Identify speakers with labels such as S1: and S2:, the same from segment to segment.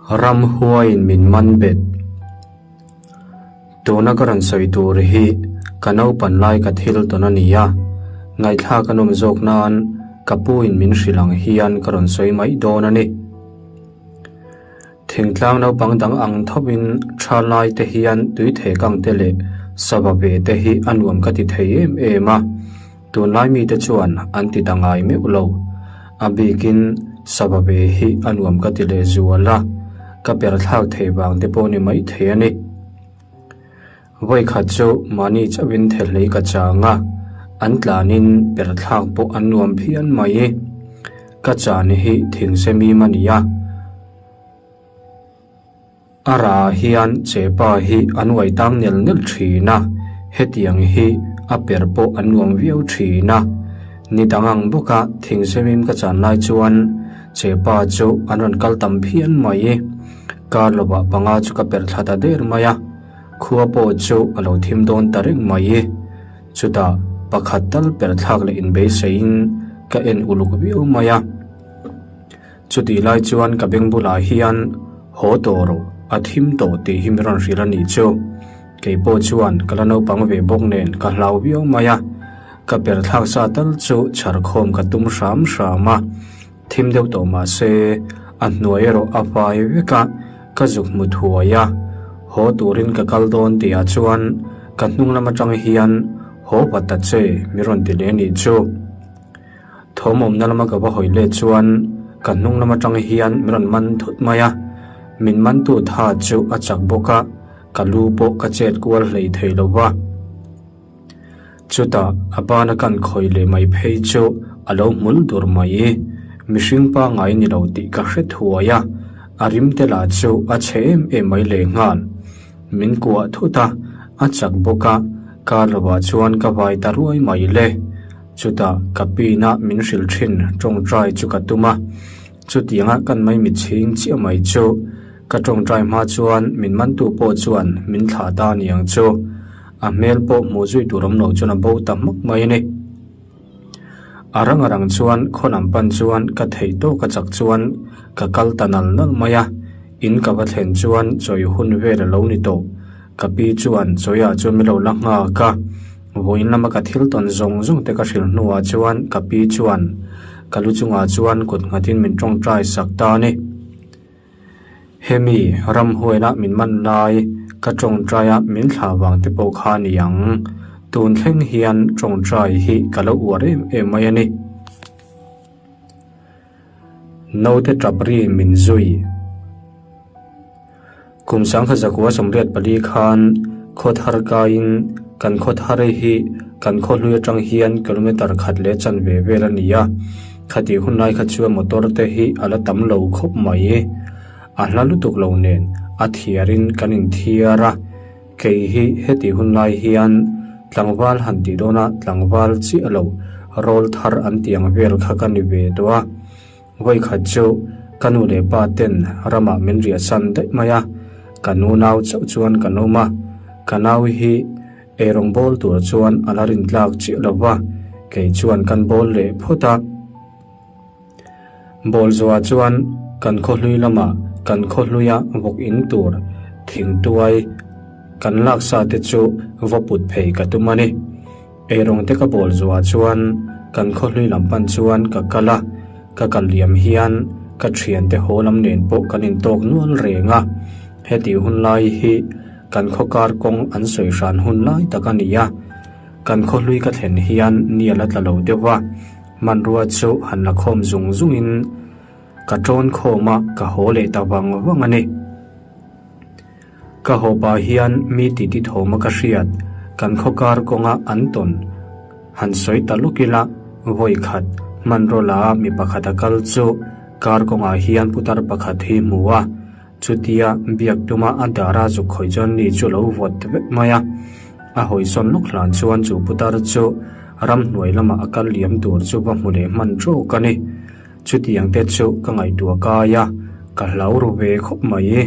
S1: Ramhuaiin min man bet. Tuna ka rawn sawi tur hi ka naupan lai ka thil tawn a ni a, ngaihthlak a nawm zawk nan ka pu in min hrilh ang hian ka rawn sawi mai dawn a ni. Thingtlang naupang dang ang thawin tha lai te hian tui thei kang te leh sava ve te hi a nuam ka ti thei em em a, tunlai mite chuan an ti ta ngai meuh lo. A bikin sava ve hi a nuam ka ti leh zual a, ka per thlak thei vang te pawh ni mai thei a ni. Vawikhat chu mahni chauhin thehlei ka chang a, an tlanin per thlak pawh an nuam phian mai. Ka chan hi thingsemim a ni a. A rah hian chepa hi an uai tang nel nel thin a, hetiang hi a per pawh an nuam viau thin a. Ni dang ang bawka thingsemim ka chan lai chuan chepa chu an rawn kal tam phian mai. Kar lovah panga chu ka per thla ta der mai a, khua pawh chu a lo thim dawn ta reng mai. Chutah pakhat tal per thlak leh inbeiseiin ka en uluk viau mai a. Chutih lai chuan ka beng bulah hian haw tawh rawh, a thim tawh tih hi mi rawn hrilh a nih chu. Kei pawh chuan ka la naupang ve bawk nen ka hlau viau mai a, ka per thlak sa tal chu chhar khawm ka tum hram hram a. Thim deuh tawh mah se a hnuai erawh a fai vek a, ka zuk hmu thuai a. Haw turin ka kal dawn tihah chuan ka hnung lam atang hian haw vat ta che mi rawn ti leh a nih chu. Thawmawmna lama ka va hawi let chuan ka hnung lam atang hian min rawn man thut mai a, min mantu tha chu a chak bawk a, ka lu pawh ka chet kual hlei thei lo va. Chutah a bana kan khawi leh mai phei chu a lo hmul dur mai. Mihring pangngai ni lo tih ka hre thuai a, a rim te lah chu a chhe em em mai lehnghal. Min kuah thut a, a chak bawk a, kar lovah chuan ka vai ta ruai mai le. Chutah ka pin a min hrilh thin tawngtai chu ka tum a, chutianga kan mai mitchhing chiah mai chu ka tawngtai hma chuan min mantu pawh chuan min thlah ta aniang chu a hmel pawh hmuh zui tur awm lo chuan a bo ta hmak mai a ni. A rang a rang chuan khaw lam pan chuan ka theih tawk a chak chuan ka kal ta nal nal mai a, in ka va thlen chuan chawi hun vel a lo ni tawh. Ka pi chuan chawiah chuan min lo la nghak a. Vawiin lama ka thil tawn zawng zawng te ka hrilh hnuah chuan ka pi chuan ka lu chungah chuan kut nghatin min tawngtai sak ta a ni. Hemi ramhuaila min man lai ka tawngtaia min thlah vang te pawh kha a ni ang. Tun thleng hian tawngtai hi ka lo uar em em mai a ni. Naute tap ri min zui. Kum sangkha zakua 84 khan khaw thar kaiin kan khaw thar hi kan khaw hlui atang hian kilometer khat leh chanve vel a ni a, khatih hun lai kha chuan motor te hi a la tam lo khawp mai. A hla lutuk lo nen a thiarin kan inthiar a, kei hi hetih hun lai hian tlangval han tih dawna tlangval chiah lo rawl thar an tih ang vel kha ka ni ve tawh a. Vawikhat chu ka nu leh pa ten ramah min riahsan daih mai a, ka nu nau chauh chuan kan awm a, ka nau hi eirawng bawl tur chuan a la rin tlak chiah lo va, kei chuan kan bawl leh phawt a. Bawl zuah chuan kan khawhlui lamah kan khawhluia vawk in tur thingtuai kan laksa te chu va put phei ka tum a ni. Eirawng te ka bawl zuah chuan kan khawhlui lam pan chuan ka kal a, ka kal liam hian ka thiante haw lam nen pawh kan intawk nual reng a, hetih hun lai hi kan khaw kar kawng an sawi hran hun lai tak a ni a, kan khawhlui ka thlen hian ni a la tla lo deuh a, hmanrua chu han la khawm zung zungin ka tawn khawm a, ka haw leh ta vang vang a ni. Ka haw pah hian mi titi thawma ka hriat, kan khaw kar kawnga an tawn han sawi ta lawk ila, vawi khat hmanraw la mi pakhat a kal chu kar kawngah hian putar pakhat hi hmu a, chutia biak tuma a dara zuk khawih chuan ni chu lo vawt vek mai a, a hawisawn lawk hlan chuan chu putar chu ramhnuai lamah a kal liam tur chu va hmu leh hman tawk a ni. Chutiang te chu ka ngaihtuah kai a, ka hlau ru ve khawp mai.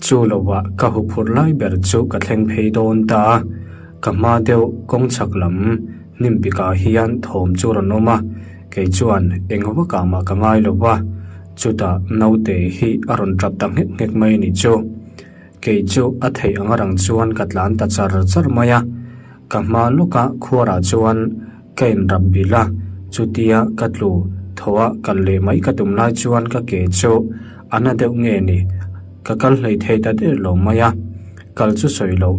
S1: Chu lovah ka huphurh lai ber chu ka thleng phei dawn ta a, ka hma deuh kawng chhak lam hnim pikah hian thawm chu rawn awm a, kei chuan eng vakah mah ka ngai lo va. Chutah naute hi a rawn tap ta nghek nghek mai a nih chu. Kei chu a theih ang rang chuan ka tlan ta char char mai a. Ka hma lawka khuarah chuan ka inrap bilh a, chutia ka tlu tho a kal leh mai ka tum lai chuan ka ke chu a na deuh nge ni, ka kal hlei thei ta der lo mai a. Kal chu sawi loh,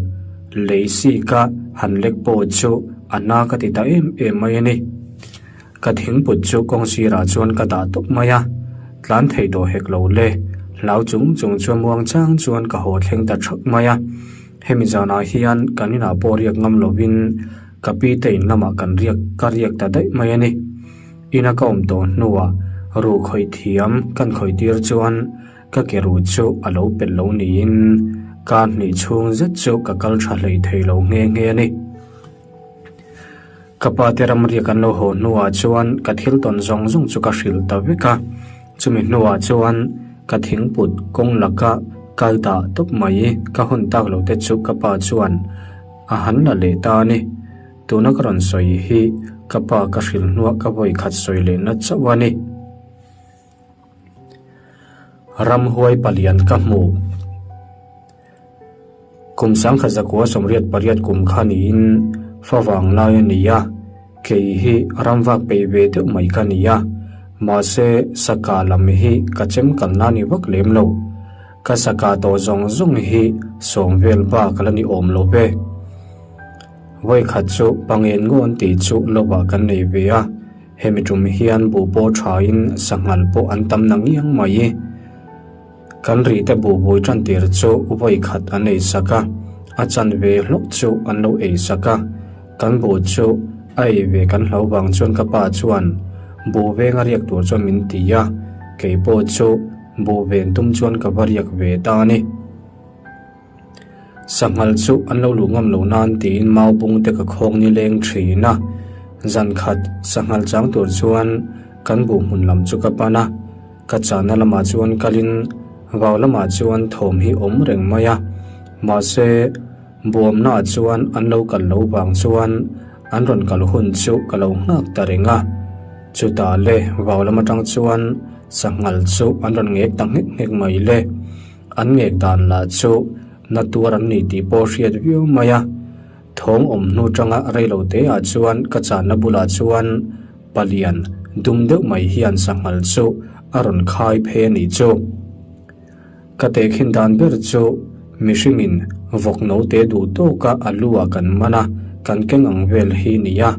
S1: lei si ka han lek pawh chu a na ka ti ta em em mai a ni. Ka thingput chu kawng sirah chuan ka dah tawp mai a, tlan thei tawh hek lo le, hlau chung chung chuan muang chang chuan ka haw thleng ta thak mai a. Hemi zanah hian kan inah pawh riak ngam lovin ka pi te in lamah kan riak ka riak ta daih mai a ni. Ina ka awm tawh hnuah ru khawih thiam kan khawih tir chuan ka ke ru chu a lo pelh lo niin kar hnih chhung zet chu ka kal tha hlei thei lo nghe nghe a ni. Ka pa te ramriak an lo haw hnuah chuan ka thil tawn zawng zawng chu ka hrilh ta vek a, chumi hnuah chuan ka thingput kawng laka kal dah tawp mai ka hawn tak loh te chu ka pa chuan a han la leh ta a ni. Tuna ka rawn sawi hi ka pa ka hrilh hnuah ka vawi khat sawi lehna chauh a ni. Ramhuai palian ka hmu. Kum sangkhat zakua 88 kum kha niin favang lai a ni a, kei hi ramvak peih ve deuh mai ka ni a, mahse saka lam hi ka chem kalna ni vak lem lo. Ka saka tawh zawng zawng hi sawm vel bak la ni awm lo ve. Vawikhat chu pangen ngawn tih chu lovah kan nei ve a, hemi tum hian buh pawh thain sanghal pawh an tam na ngiang mai. Kan rihte buhbui tan tir chu vawi khat an ei sak a, a chanve hlawk chu an lo ei sak a. Kan buh chu a ei ve kan hlo vang chuan ka pa chuan buh venga riak tur chuan min ti a, kei pawh chu buh ven tum chuan ka va riak ve ta a ni. Sanghal chu an lo luh ngam lo nan tiin mau bung te ka khawng ni leng thin a, zan khat sanghal chang tur chuan kan buh hmun lam chu ka pan a, ka chahna lamah chuan kalin vau lamah chuan thawm hi awm reng mai a, mahse buamnaah chuan an lo kal lo vang chuan an rawn kal hun chu ka lo nghak ta reng a, chutah le vau lam atang chuan sanghal chu an rawn ngek ta nghek nghek mai le. An ngek dan lah chu na tuar an ni tih pawh hriat viau mai a. Thawng awm hnu tanga reilo te ah chuan ka channa bulah chuan palian dum deuh mai hian sanghal chu a rawn khai phei a nih chu. Ka tehkhin dan ber chu mihringin vawk note duh tawka a lu ah kan man a, kan keng ang vel hi ni a.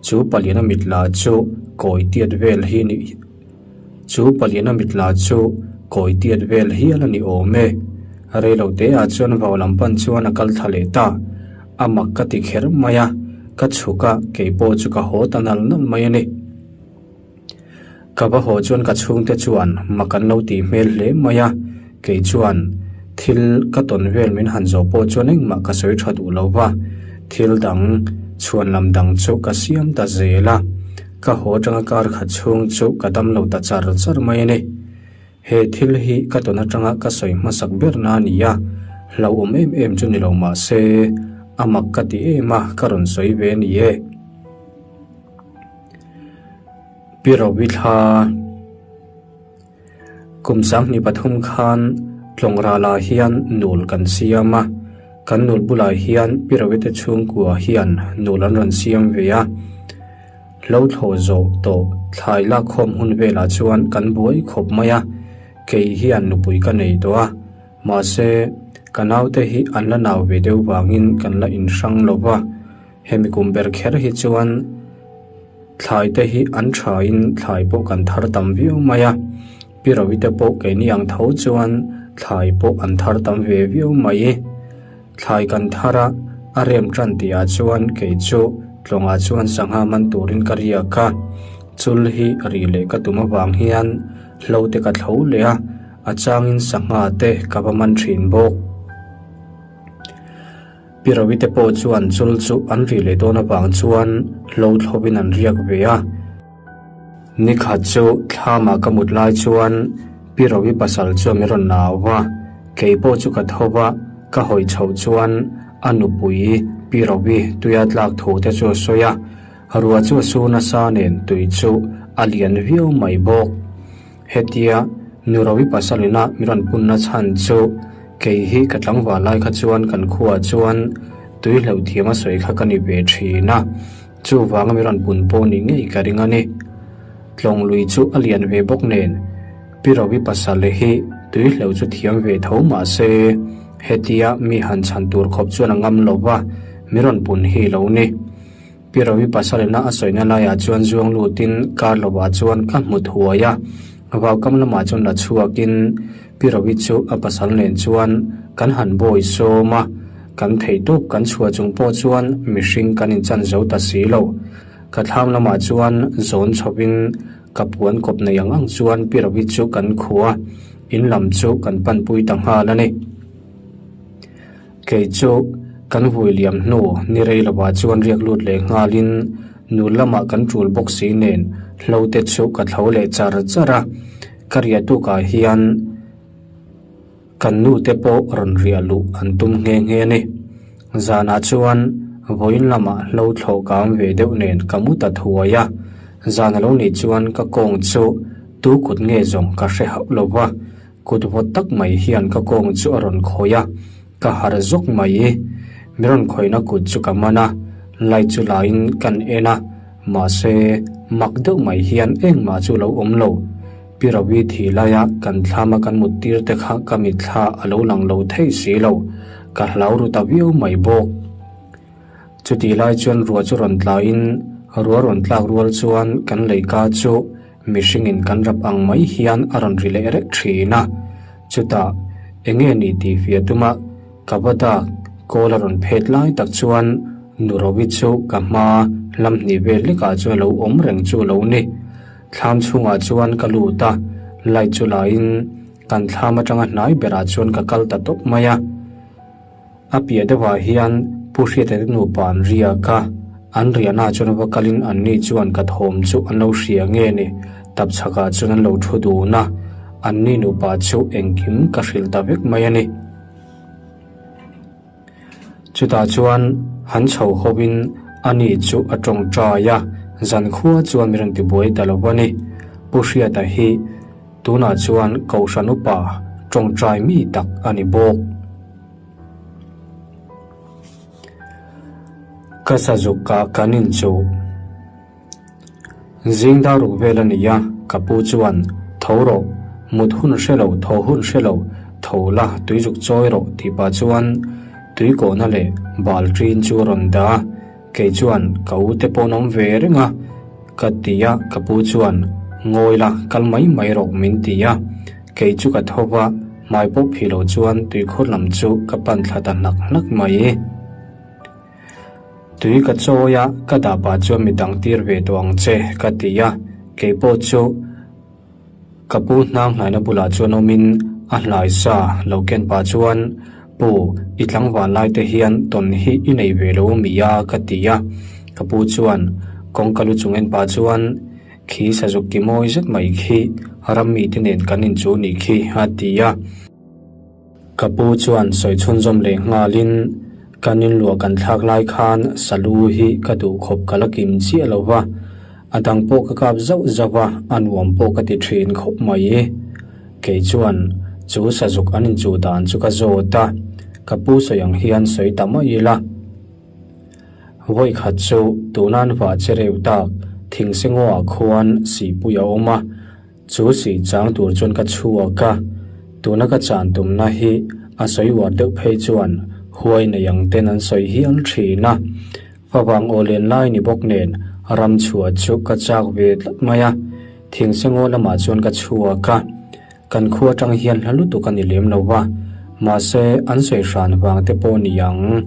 S1: Chu palian a mit lah chu kawi tiat vel hi ni. Chu paliana mitla chu kawi tiat vel hial a ni awm e. Reilo te ah chuan vau lam pan chuan a kal thla leh ta. A mak ka ti kher mai a, ka chhuk a, kei pawh chu ka haw ta nal nal mai a ni. Ka va haw chuan ka chhungte chuan mak an lo tih hmel hle mai a, kei chuan thil ka tawn vel min han zawh pawh chuan engmah ka sawi tha duh lo va, thil dang chhuan lam dang chu ka siam ta zel a. Ka haw atanga kar khat chhung chu ka dam lo ta char char mai a ni. He thil hi ka tawn atanga ka sawi hmasak ber na a ni a, hlauhawm em em chu ni lo mah se, a mak ka ti em a, ka rawn sawi ve a ni e. Pi Rovi thla. Kum 23 khan Tlawngrala hian nul kan siam a, kan nul bulah hian Pi Rawite chhungkua hian nul an rawn siam ve a. Hlo thlawh zawh tawh thlai lakkhawm hun velah chuan kan buai khawp mai a, kei hian nupui ka nei tawh a, mahse ka naute hi an la nau ve deuh vangin kan la inhrang lo va, hemi kum ber kher hi chuan Thlai te hi an tha in thlai pawh kan thar tam viau mai a, Pi Rovi te pawh keini ang tho chuan thlai pawh an thar tam ve viau mai. Thlai kan thar a, a rem tan tih ah chuan kei chu tlawngah chuan sangha man turin ka riak a, chul hi rih leh ka tum avang hian hlo te ka thlo leh a, a changin sangha te ka va man thin bawk. Pi Rawite pawh chuan chul chu an rih leh dawn avang chuan hlo thlawhin an riak ve a. Nikhat chu thlamah ka mut lai chuan Pi Rawi pasal chuan min rawn nau va, kei pawh chu ka tho va, ka hawi chhoh chuan a nupui Pi Rawi tuia tlak thu te chu a sawi a, ruah chu a su nasa nen tui chu a lian viau mai bawk. Hetia. Nurawi pasalina mi rawn punna chhan chu kei hi ka tlangval lai kha chuan kan khuaah chuan tui hlauh thiam a sawi kha ka ni ve thin a, chuvanga mi rawn pun pawh ni ngei ka ring a ni. Tlawng lui chu a lian ve bawk nen Pi Rawi pasal hi tui hlauh chu thiam ve tho mah se hetia mi han chhan tur khawp chuan a ngam lo va, mi rawn pun hi lo ni. Pi Rawi pasalina a sawina laiah chuan zuang lutin kar lovah chuan ka hmu thuai a, vaukam lamah chuan la chhuakin Pi Rawi chu a pasal nen chuan kan han bawi sawm a, kan theih tawp kan chhuah chung pawh chuan mihring kan inchan zo ta si lo. Ka thlam lamah chuan zawn chhovin ka puan kawp nei ang ang chuan Pi Rawi chu kan khuh a, in lam chu kan panpui ta nghal a ni. Kei chu kan vui liam hnu ni rei lovah chuan riak lut leh nghalin nul lamah kan tul bawk si nen hlo te chu ka thlo leh char char a, ka riah tukah hian kan nu te pawh rawn riah luh an tum nghe nghe a ni. Zanah chuan vawiin lamah hlo thlawh kang ve deuh nen ka mu ta thuai a, zan a lo nih chuan ka kawng chu tu kut nge zawng ka hre hauh lo va. Kut vawt tak mai hian ka kawng chu a rawn khawih a, ka harh zawk mai. Mi rawn khawihna kut chu ka man a, light chu laiin kan en a, mahse mak deuh mai hian engmah chu lo awm lo. Pi Rawi thi laia kan thlama kan mut tir te kha ka mitthla a lo lang lo thei si lo, ka hlau ru ta viau mai bawk. Chutih lai chuan ruah chu rawn tlain ruah rawn tlak rual chuan kan leika chu Mihringin kan rap ang mai hian a rawn ri leh rek thin a, chutah enge ni tih fiah tuma ka va dak kawl a rawn phet lai tak chuan Nurovi chu ka hma lam hnih vel hlekah chuan a lo awm reng chu a lo ni. Thlam chhungah chuan ka lut a, light chu laiin kan thlam atanga hnai berah chuan ka kal ta tawp mai a. A piah deuhah hian Pu Hriata te nupa an riak a, an riahnaah chuan va kalin anni chuan ka thawm chu an lo hria nge ni, tapchhakah chuan an lo thu dun a, anni nupa chu engkim ka hrilh ta vek mai a ni. Chutah chuan han chho hovin ani chu a tawngtai a, zankhua chuan min rawn tibuai ta lo a ni. Pu Hriata hi. Tunah chuan Kohhran upa tawngtai mi tak a ni bawk. Ka sazuk kah kan inchuh. Zing dar ruk vel a ni a, ka pu chuan, Tho rawh, mut hun hre lo, tho hun hre lo, tho la, tui zuk chawi rawh tih pah chuan tui kawhna leh bal ṭin chu a rawn dah a, kei chuan ka u te pawh an awm ve reng a, Ka ti a, ka pu chuan, Ngawi la, kal mai mai rawh min ti a. Kei chu ka tho va, hmai pawh phih lo chuan tuikhur lam chu ka pan thla ta hnak hnak mai. Tui ka chawi a, ka dah pah chuan mi dang tir ve tawh ang che, ka ti a. Kei pawh chu Ka pu hnang hlaina bulah chuan awmin a hlai sa lo ken pah chuan, Pu, i tlangval lai te hian tawn hi i nei ve lo mi a? ka ti a. Ka pu chuan kawngka lu chung en pah chuan, Khi sazuk ki mawi zet mai khi ram mite nen kan inchu nih khi, a ti a. Ka pu chuan sawi chhunzawm leh nghalin, Kan inluah kan thlak lai khan salu hi ka duh khawp ka la kim chiah lo va, a dang pawh ka kap zauh zauh a, a nuam pawh ka ti thin khawp mai. Kei chuan chu sazuk an inchuh dan chu ka zawt a, ka pu sawi ang hian sawi ta mai ila. Vawikhat chu tunan vah che reuh tak Thingsengaw-ah khuan sihpui a awm a, Chu si chang tur chuan ka chhuak a, tuna ka chan tumna hi a sawi uar deuh phei chuan huai nei ang ten an sawi hial thin a. Favang aw len lai ni bawk nen ram chhuah chu ka chak ve tlat mai a, thingsengaw lamah chuan ka chhuak a. Kan khua atang hian hla lutuk a ni lem lo va, mahse an sawi hran vang te pawh ni ang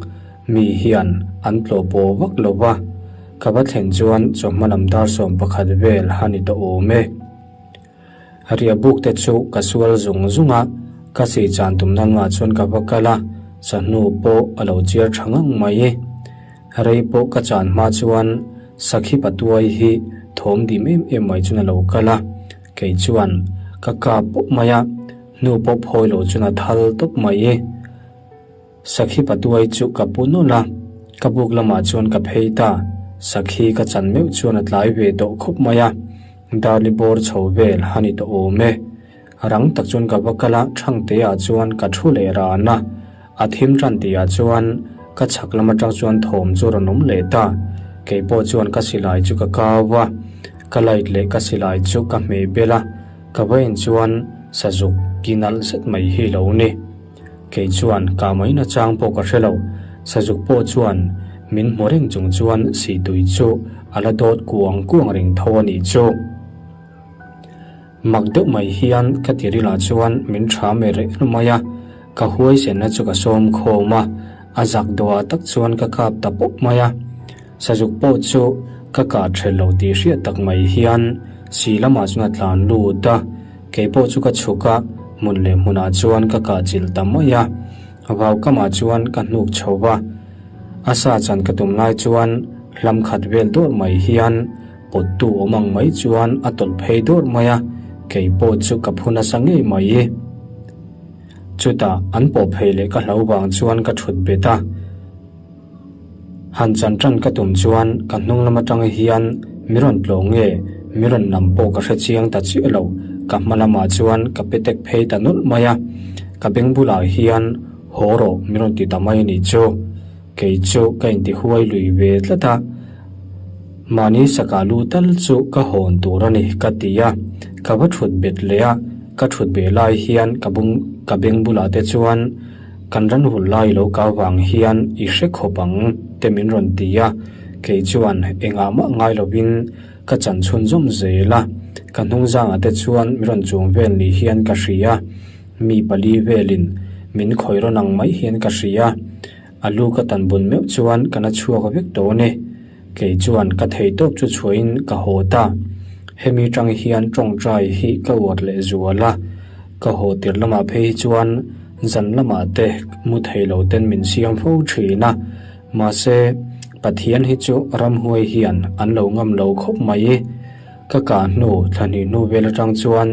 S1: mi hian an tlawh pawh vak lo va. Ka va thlen chuan chawhma lam dar 11 vel a ni tawh awm e. Riahbuk te chu ka sual zung zung a, ka si chan tum nan mah chuan ka va kal a, chahnu pawh a lo chiar tha ngang mai. Rei pawh ka chan hma chuan Sakhi Patuai hi thawm dim em em mai chuan a lo kal a, kei chuan ka kap pawp mai a, hnu pawh phawi lo chuan a thal tawp mai. Sakhi patuai chu ka pu nawlh a, ka buk lamah chuan ka phei ta. Sakhi ka chan meuh chuan a tlai ve tawh khawp mai a, Darli bawr chho vel a ni tawh awm e. Rang tak chuan ka va kal a, Thangte ah chuan ka thu leh ran a. A thim tan tih ah chuan ka chhak lam atang chuan thawm chu rawn awm leh ta. Kei pawh chuan ka silai chu ka kau a, ka light leh ka silai chu ka hmeh bel a, ka va en chuan sazuk ki nalh zet mai hi lo ni. Kei chuan ka mai na chang pawh ka hre lo, sazuk pawh chuan min hmu reng chung chuan sihtui chu a la dawt kuang kuang reng tho a nih chu. Mak deuh mai hian ka tirilah chuan min tha mer er mai a, ka huaisenna chu ka sawm khawm a, a zak dawhah tak chuan ka kap ta pawp mai a. Sazuk pawh chu ka kah ṭhelh lo tih hriat tak mai hian si lamah chuan a tlan lut a, kei pawh chu ka chhuk a, hmun leh hmunah chuan ka kah chilh ta mai a. Vau kamah chuan ka hnuk chho va, a sa chan ka tum lai chuan hlam khat vel dawrh mai hian Pawttu awm ang mai chuan a tawlh phei dawrh mai a, kei pawh chu ka phu nasa ngei mai. Chutah an pawh phei leh ka hlo vang chuan ka thut bet a. Han chan tan ka tum chuan ka hnung lam atang hian mi rawn tlawh nge mi rawn lam pawh ka hre chiang ta chiah lo, ka hma lamah chuan ka pe tek phei ta nawlh mai a, ka beng bulah hian haw rawh mi rawn ti ta mai a nih chu. Kei chu ka intihuai lui ve tlat a, mahni sakah lu tal chu ka hawn tur a ni ka ti a, ka va thut bet leh a, ka thut beh lai hian ka bung ka beng bulah te chuan kan ran hul lai lo kau vang hian i hre khawp ang te min rawn ti a, kei chuan engah mah ngai lovin ka chan chhunzawm zel a, ka hnungzangah te chuan min rawn chung vel ni hian ka hria. Mi pali velin min khawih rawn ang mai hian ka hria. A lu ka tan bun meuh chuan ka na chhuak vek dawn e. Kei chuan ka thei tawp chu chhuahin ka haw ta. Hemi tang hian tawngtai hi ka uar leh zual a. Ka haw tir lamah phei hi chuan zan lamah te mu thei lo ten min siam fo thin a. Mahse, Pathian hi chu ramhuai hian an lo ngam lo khawp mai. Ka kah hnu thla hnih hnu vel atang chuan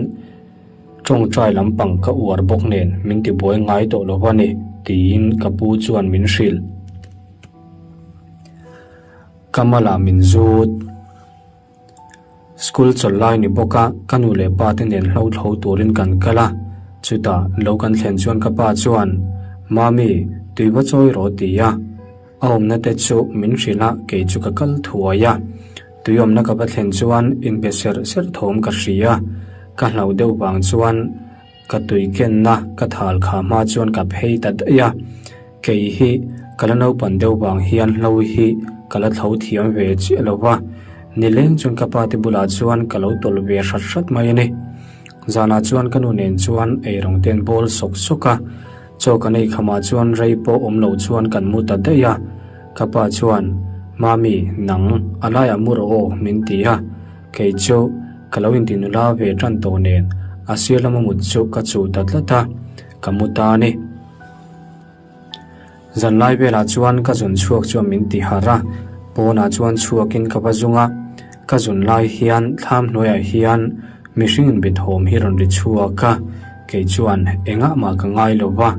S1: Tawngtai lampang ka uar bawk nen min tibuai ngai tawh lo a ni, tiin ka pu chuan min hrilh. Ka malah min zut. School chawlh lai ni bawk a, ka nu leh pa te nen hlo thlo turin kan kal a, chutah lo kan thlen chuan ka pa chuan, Mami, tui va chawi rawh ti a. A awmna te chu min hrilh a, kei chu ka kal thuai a. Tui awmna ka va thlen chuan inbe serh serh thawm ka hria. Ka hlauh deuh vang chuan ka tui kenna ka thal kha hma chuan ka phei ta daih a. Kei hi ka la naupan deuh vang hian hlo hi ka la thlo thiam ve chiah lo va. Nileng chuan ka pa te bulah chuan ka lo tawlh ve hrat hrat mai a ni. Zanah chuan ka nu nen chuan eirawng te an bawl sawk sawk a. Chaw kan ei khamah chuan rei pawh awm lo chuan kan mu ta daih a, ka pa chuan, Mami, nang, a laiah mu rawh aw, min ti a. Kei chu ka lo inti nula ve tan tawh nen a sir lama mut chu ka chuh ta tlat a, ka mu ta a ni. Zanlai velah chuan ka zun chhuak chuan min ti harh a, pawnah chuan chhuakin ka va zung a, ka zun lai hian thlam hnuaiah hian Mihring in bethawm hi rawn ri chhuak a, kei chuan engah mah ka ngai lo va,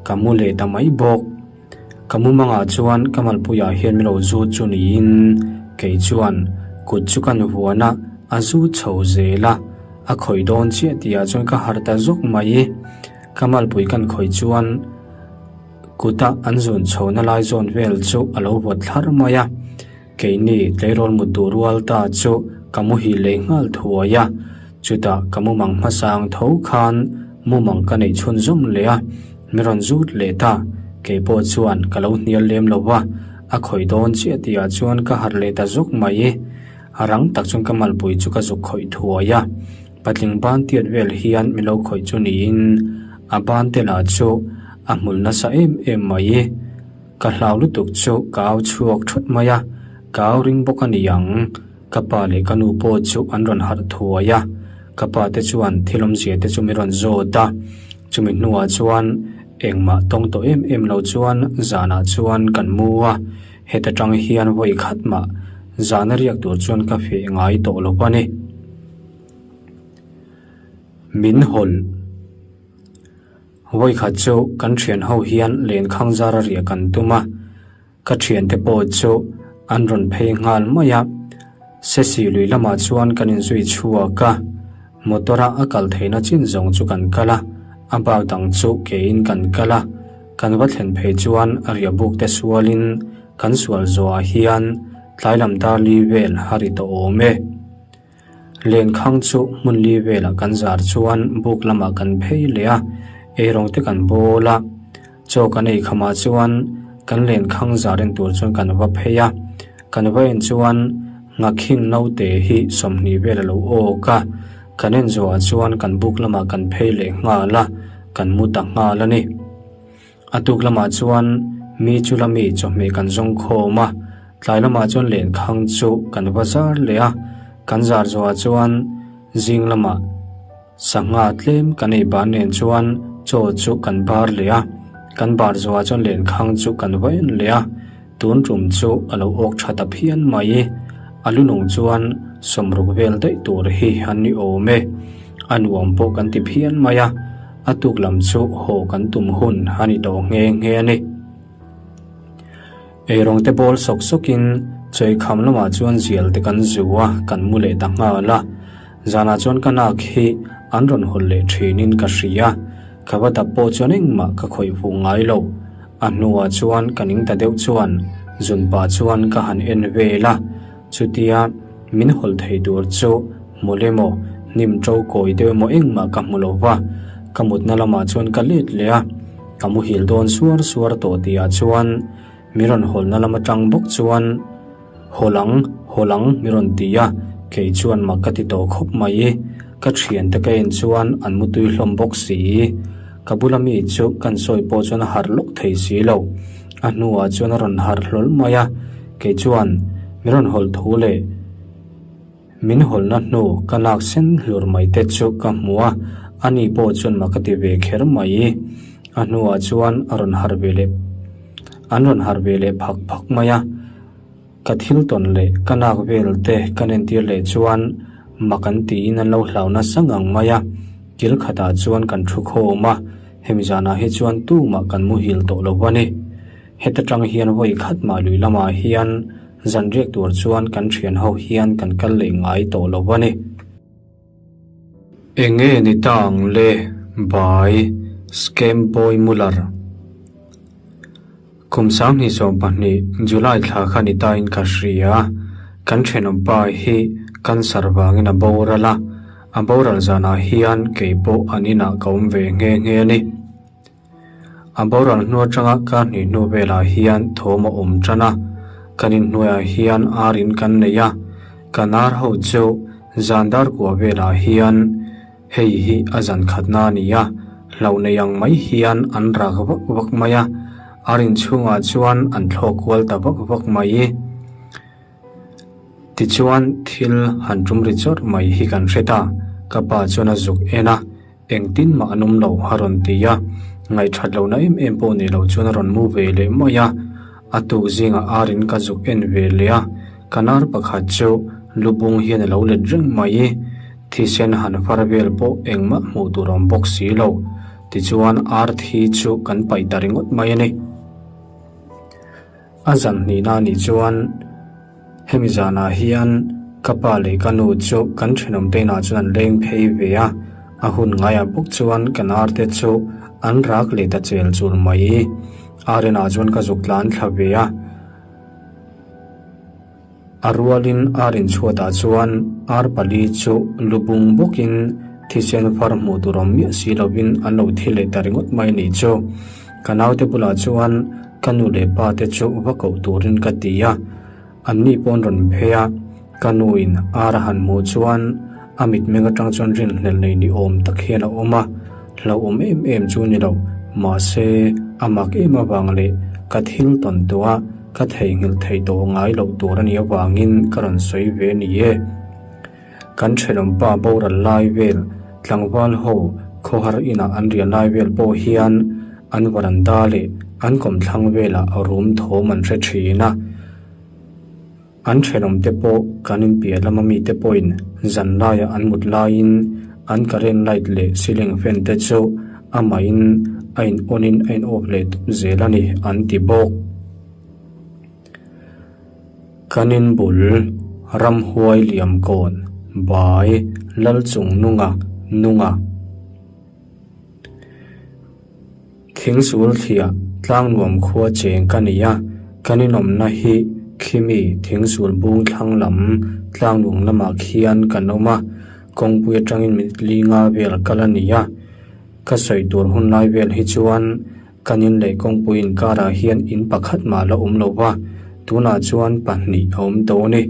S1: ka mu leh ta mai bawk. Ka mumangah chuan ka malpuiah hian min lo zut chu niin kei chuan kut chu ka nuvuan a, a zut chho zel a, a khawih dawn chiah tihah chuan ka harh ta zawk mai. Ka malpui kan khawih chuan kuta an zun chhohna lai zawn vel chu a lo vawt thlar mai a. Keini tleirawl mut duh rual ta chu ka muhil leh nghal thuai a, chutah ka mumang hmasang tho khan mumang ka neih chhunzawm leh a, mi rawn zut leh ta, kei pawh chuan ka lo hnial lem lo va, a khawih dawn chiah tihah chuan ka harh leh ta zawk mai. A rang tak chuan ka malpui chu ka zuk khawih thuai a, patling ban tiat vel hian mi lo khawih chu niin a ban te lah chu a hmul nasa em em mai. Ka hlau lutuk chu ka au chhuak thut mai a, ka au ring bawk a ni ang. Ka pa leh ka nu pawh chu an rawn harh thuai a, ka pa te chuan thil awmzia te chu min rawn zawt a. Chumi hnuah chuan engmah tawng tawh em em lo chuan zanah chuan kan mu a, heta tang hian vawi khat mah zana riak tur chuan ka feh ngai tawh lo a ni. Min hawlh. Vawikhat chu kan thian ho hian lenkhang zara riah kan tum a, ka thiante pawh chu an rawn phei nghal mai a. Sesi lui lamah chuan kan inzui chhuak a. Motor-a a kal theihna chin zawng chu kan kal a, a bak dang chu kein kan kal a. Kan va thlen phei chuan a riahbuk te sualin kan sual zawhah hian tlai lam dar li vel a ri tawh awm e. Lenkhang chu hmun li velah kan zar chuan buk lamah kan phei leh a, eirawng te kan bawl a. Chaw kan ei khamah chuan kan lenkhang zar en tur chuan kan va phei a, kan va en chuan Nghakhing naute hi 20 vel a lo awk a, kan en zawhah chuan kan buk lamah kan phei leh nghal a, kan mu ta nghal a ni. A tuk lamah chuan mi chu la mi chawhmeh kan zawng khawm a, tlai lamah chuan lenkhang chu kan va zar leh a, kan zar zawhah chuan zing lamah Sangha tlem kan ei ban nen chuan chaw chu kan bar leh a, kan bar zawhah chuan lenkhang chu kan va en leh a, tun tum chu a lo awk tha ta phian mai. A lu nung chuan 60 vel daih tur hi an ni awm e. A nuam pawh kan ti phian mai a, a tuk lam chu haw kan tum hun a ni tawh nghe nghe a ni. Eirawng te bawl sawk sawkin chawikham lamah chuan zial te kan zu a, kan mu leh ta nghal a. Zanah chuan ka nak hi an rawn hawlh leh thinin ka hria. Ka va dap pawh chuan engmah ka khawih fuh ngai lo. A hnuah chuan ka ning ta deuh chuan zun pah chuan ka han en vel a. Chutia min hawlh thei tur chu hmul emaw, hnim to kawi deuh emaw engmah ka hmu lo va. Ka mutna lamah chuan ka let leh a. Ka muhil dawn suar suar tawh tihah chuan mi rawn hawlhna lam atang bawk chuan Haw lang, haw lang mi rawn ti a, kei chuan mak ka ti tawh khawp mai. Ka thiante ka en chuan an mutui hlawm bawk si. Ka bula mi chu kan sawi pawh chuan a harh lawk thei si lo. A hnuah chuan a rawn harh hlawl mai a, kei chuan mi rawn hawlh thu leh Min hawlhna hnu ka lak sen hlur mai te chu ka hmu a, ani pawh chuan mak a ti ve kher mai. A hnuah chuan a rawn harh ve leh an rawn harh ve leh phak phak mai a. Ka thil tawn leh ka lak vel te ka entir leh chuan mak an tiin an lo hlau nasa ngang mai a. Kil khatah chuan kan thu khawm a, hemi zanah hi chuan tumah kan muhil tawh lo a ni. Heta tang hian vawi khat mah lui lamah hian zan riak tur chuan kan thian ho hian kan kal leh ngai tawh lo a ni. Enge ni ta ang le by Scam Boy Muller. Kum 2020 July thla kha ni ta in ka hria, kan thenawmpa hi cancer vangin a boral a, a boral zanah hian kei pawh an inah ka awm ve nghe nghe a ni. A boral hnu atanga ka hnih hnu velah hian thawm a awm tan a, kan inhnuaiah hian ar in kan nei a, kan ar ho chu zan dar kua velah hian hei hi a zan khatna a ni a, hlauh nei ang mai hian an rak vak vak mai a, ar inchhungah chuan an thlawk kual ta vak vak mai. Tichuan thil han tum ri chawrh mai hi kan hre ta, ka pa chuan a zuk en a. Engtin mah an awm lo a rawn ti a, ngaihthat lohna em em pawh nei lo chuan a rawn mu ve leh mai a. A tuk zingah arin ka zuk en ve leh a, ka nar pakhat chu lu bung hian a lo let reng mai. Thisen han far vel pawh engmah hmuh tur a awm bawk si lo. Tichuan ar thi chu kan paih ta ringawt mai a ni. A zan hnihna anih chuan hemi zanah hian ka pa leh ka nu chu kan thenawmte inah chuan an leng phei ve a, a hun ngaiah bawk chuan kan arte chu an rak leh ta chel chul mai. Ar inah chuan ka zuk tlan thla ve a. A rualin ar inchhuatah chuan ar pali chu lu bung bawkin thisen far hmuh tur awm miah si lovin an lo thi leh ta ringawt mai a nih chu. Ka naute bulah chuan ka nu leh pa te chu va koh turin ka ti a, anni pawh an rawn phei a, ka nuin ar a han hmuh chuan a mitmeng atang chuan rinhlelh nei ni awm tak hian a awm a, hlauhawm em em chu ni lo, mahse a mak em avang leh ka thil tawn tawh a, Ka theihnghilh theih tawh ngai loh tur a nih avangin ka rawn sawi ve a ni e. Kan thenawmpa boral lai vel, tlangval ho khawhar inah an riah lai vel pawh hian an varanda leh an kawmthlang velah rum thawm an hre thin a. An thenawmte pawh kan inpiah lama mite pawhin zan laiah an mut laiin an current light leh ceiling fan te chu amahin a in on in a in off leh tawp zel a ni an ti bawk. Kan in bul ramhuai liam kawn bai Lalchungnunga, Nunga. Thingsul thliah Tlangnuam khua cheng ka ni a, kan inawmna hi khimi Thingsul bung thlang lam Tlangnuam lamah khian kan awm a, kawngpui atangin minute li nga vel kal a ni a. Ka sawi tur hun lai vel hi chuan kan in leh kawngpui inkarah hian in pakhat mah la awm lo va, tunah chuan pahnih a awm tawh a ni.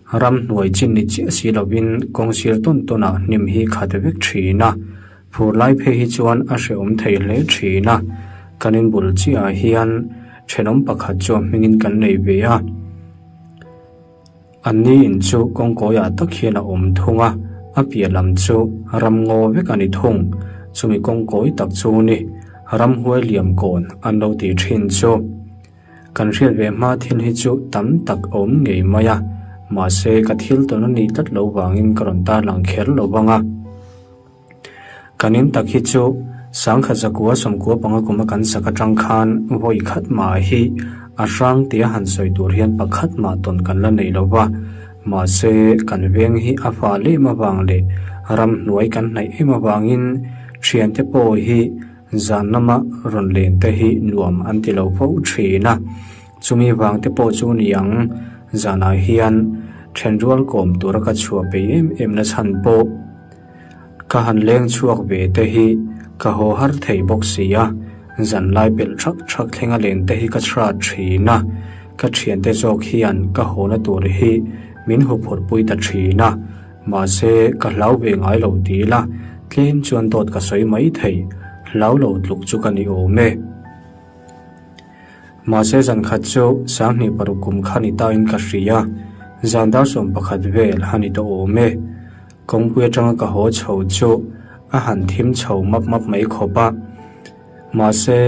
S1: Ramhnuai chin ni chiah si lovin kawng sir tawn tawnah hnim hi khat vek thin a, phur lai phei hi chuan a hrehawm thei hle thin a. Kan inbul chiahah hian thenawm pakhat chu a hmingin kan nei ve a. An ni in chu kawngkawiah tak hian a awm thung a, a piah lam chu ramngaw vek a ni thung. Chumi kawngkawi tak chu ni ramhuai liam kawn an lo ti thin chu. Kan hriat ve hma thil hi chu tam tak a awm ngei mai a, mahse ka thil tawn a nih tlat lo vangin ka rawn tarlang kher lo vang a. Kan in tak hi chu sangkhat zakua sawmkua panga kuma kan sak atang khan vawi khat mah hi a hrang tia han sawi tur hian pakhat mah tawn kan la nei lo va, mahse kan veng hi a fa lem avang leh ramhnuai kan hnaih em avangin thiante pawh hi Zan lama rawn len te hi nuam an ti lo fo thin a, chumi vang te pawh chu ni ang, zanah hian thenrual kawm tura ka chhuah peih em em na chhan pawh ka han leng chhuak ve te hi ka haw har thei bawk si a, zan lai pelh thak thak thlenga len te hi ka chhrat thin a, ka thiante zawk hian ka hawna tur hi min huphurhpui ta thin a. Mahse, ka hlau ve ngai lo ti ila, tlem chuan dawt ka sawi mai thei, hlau lo tluk chu ka ni awm e. Mahse zan khat chu sanghnih paruk kum kha ni tain ka hria, zan dar 11 vel a ni tawh awm e. Kawngpui atanga ka haw chho chu a han thim chho map map mai khawp a. Mahse,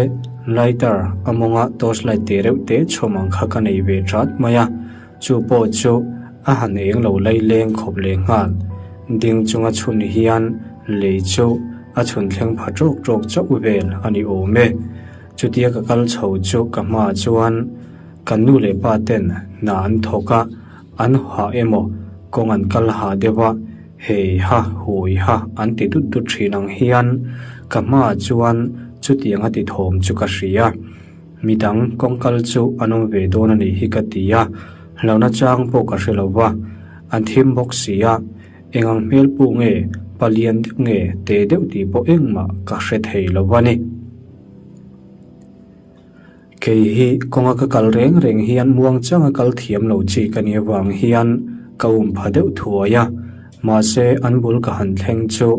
S1: lighter a mawnga torch light teh reuh teh chhawm ang kha ka nei ve chat mai a, chu pawh chu a han eng lo lai leng khawp leh nghal. Ding chunga chhun hian lei chu a chhun thleng pha tawk tawk chauh vel a ni awm e. Chutia ka kal chho chu ka hmaah chuan kan nu leh pa ten hna an thawk a, an hah emaw kawng an kal hah deuh a, Hei ha, hui ha an ti dut dut thin ang hian ka hmaah chuan chutiang a ti thawm chu ka hria. Midang kawngkal chu an awm ve dawn a nih hi ka ti a, hlauhna chang pawh ka hre lo va, an thim bawk si a, eng ang hmel pu nge, palian deuh nge, te deuh tih pawh engmah ka hre thei lo a ni. Kei hi kawnga ka kal reng reng hian muangchanga kal thiam lo chi ka nih avang hian ka um pha deuh thuai a, mahse an bul ka han thleng chu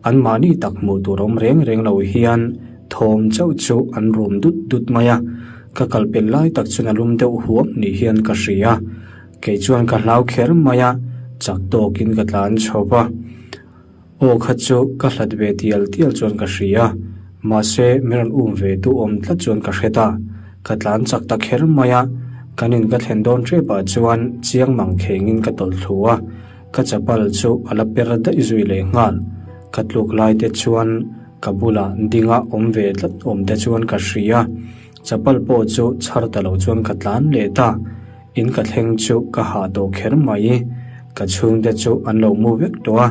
S1: anmahni tak hmuh tur awm reng reng lo hian thawm chauh chu an rum dut dut mai a, ka kal pel lai tak chuan a lum deuh huam ni hian ka hria. Kei chuan ka hlau kher mai a, chak tawkin ka tlan chho va. Aw kha chu ka hlat ve tial tial chuan ka hria, mahse min rawn um ve tu awm tlat chuan ka hre ta. Ka tlan chak ta kher mai a, kan in ka thlen dawn tep ah chuan chiang mang khengin ka tawlh thlu a, ka chapal chu a la per daih zui leh nghal. Ka tluk lai te chuan ka bulah dinga awm ve tlat awm te chuan ka hria, chapal pawh chu chhar ta lo chuan ka tlan leh ta. In ka thleng chu ka hah tawh kher mai. Ka chhungte chu an lo mu vek tawh a,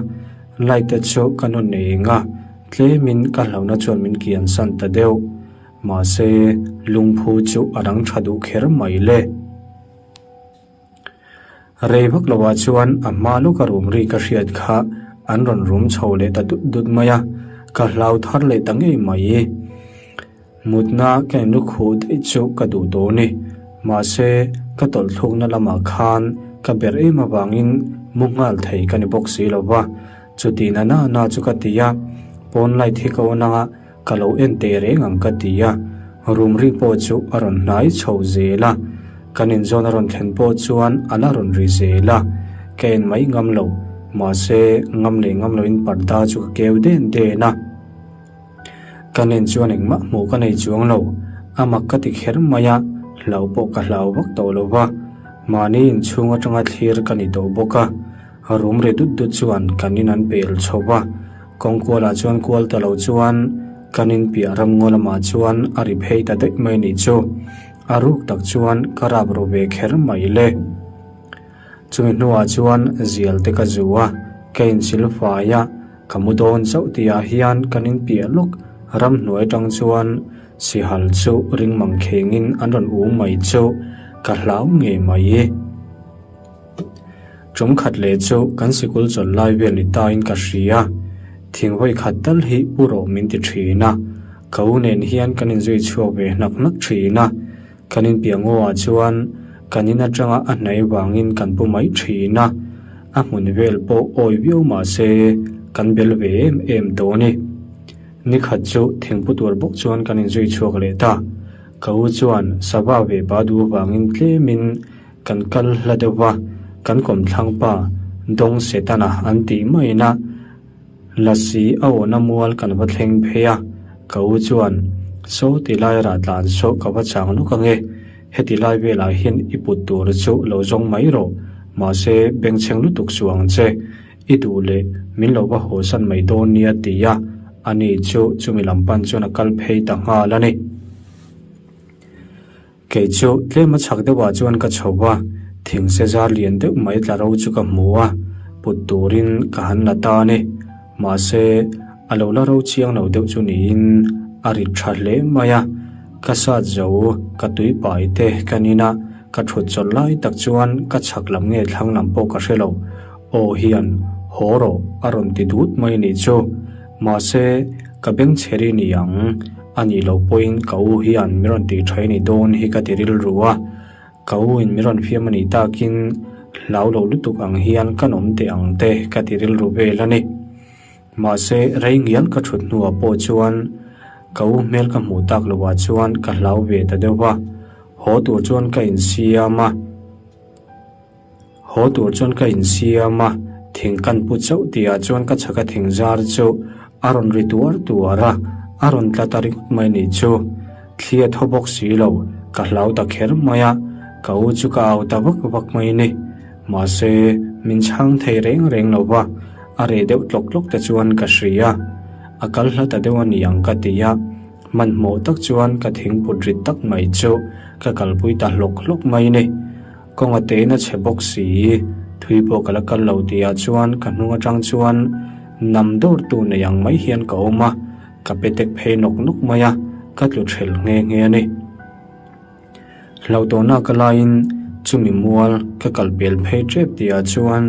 S1: light te chu ka nawn nei eng a, tlemin ka hlauhna chuan min kian san ta deuh. Mahse, lungphu chu a rang tha duh kher mai le. Rei vak lovah chuan a hma lawka rum ri ka hriat kha an rawn rum chho leh ta dut dut mai a, ka hlau thar leh ta ngei mai. Mutna ka in lukhuh daih chu ka duh tawh ni. Mahse, ka tawlhthlukna lamah khan ka ber em avangin mu nghal thei ka ni bawk si lo va. Chuti na na na chu ka ti a, pawn light hi ka on anga ka lo en teh reng ang ka ti a. Room ri pawh chu a rawn hnai chho zel a, kan inzawn a rawn thlen pawh chuan a la rawn ri zel a. Ka en mai ngam lo, mahse ngam leh ngam loin parda chu ka keu den den a. Ka nen chuan engmah hmuh ka nei chuang lo, a mak ka ti kher mai a, hlau pawh ka hlau vak tawh lo va, mahni inchhung atanga thlir ka ni tawh bawk a, rum ri dut dut chuan kan in an pel chho va, kawng kualah chuan kual ta lo chuan kan in piah ramngaw lamah chuan a ri phei ta daih mai nih chu, a ruk tak chuan ka rap ru ve kher mai le. Chumi hnuah chuan zial te ka zu a. Ka inchil fai a, ka mu dawn chauh tihah hian kan inpiah lawk ramhnuai atang chuan sihal chu ring mang khengin an rawn um mai chu ka hlau ngei mai. Tum khat leh chu kan sikul chawlh lai vel ni tain ka hria, thing vawi khat tal hi pu rawh min ti thin a, ka u nen hian kan inzui chhuak ve hnak hnak thin a, kan inpiah ngaw ah chuan kan in atanga a hnaih vangin kan pu mai thin a, a hmun vel pawh awi viau mah se kan bel ve em em tawh a ni. Ni khat chu thingpu tur bawk chuan kan inzui chhuak leh ta, ka u chuan sava ve pa duh vangin tlemin Kan kal hla deuh va, kan kawmthlang pa Dawng Setana an tih maiin a Lasi a awhna mual kan va thleng phei a, ka u chuan, Saw ti lai rah tlan saw ka va chang lawk ange, heti lai velah hian i put tur chu lo zawng mai rawh, mahse bengchheng lutuk suh ang che, i duh leh min lo va hawsan mai dawn nia ti a, ani chu chumi lam pan chuan a kal phei ta nghal a ni. Kei chu tlem a chhak deuhah chuan ka chho va, thing se zar lian deuh mai tla ro chu ka hmu a, put turin ka han la ta a ni. Mahse, a lo la ro chiang lo deuh chu niin a rit tha hle mai a. Ka sat zo, ka tui pai te ka nin a, ka thut chawlh lai tak chuan ka chhak lam nge thlang lam pawh ka hre lo. Aw hian, haw rawh a rawn ti dut mai nih chu. Mahse, ka bengchheri ni ang. A nih loh pawhin ka u hian min rawn tih tha i ni dawn hi ka ti rilru a, ka u in min rawn fiam a nih takin hlau lo lutuk ang hian ka nawm teh ang te ka ti rilru vel a ni. Mahse, rei ngial ka thut hnuah pawh chuan ka u hmel ka hmuh tak loh ah chuan ka hlau ve ta deuh va, haw tur chuan ka insiam a. Haw tur chuan ka insiam a, thing kan pu chauh tihah chuan ka chhaka thing zar chu a rawn ri tuar tuar a, a rawn tla ta ringawt mai nih chu. Thli a thaw bawk si lo, ka hlau ta kher mai a, ka u chu ka au ta vak vak mai ni. Mahse, min chhang thei reng reng lo va, a reh deuh tlawk tlawk te chuan ka hria. A kal hla ta deuh a ni ang ka ti a, hmanhmawh tak chuan ka thingput rit tak mai chu ka kalpui ta hlawk hlawk mai ni. Kawng a tein a chhe bawk si, thui pawh ka la kal lo tihah chuan ka hnung atang chuan nam dawrtu nei ang mai hian ka awm a, ka pe tek phei nawk nawk mai a, ka tlu thelh nghe nghe a ni. Hlauhtawhna ka laiin chumi mual ka kal pel phei tep tihah chuan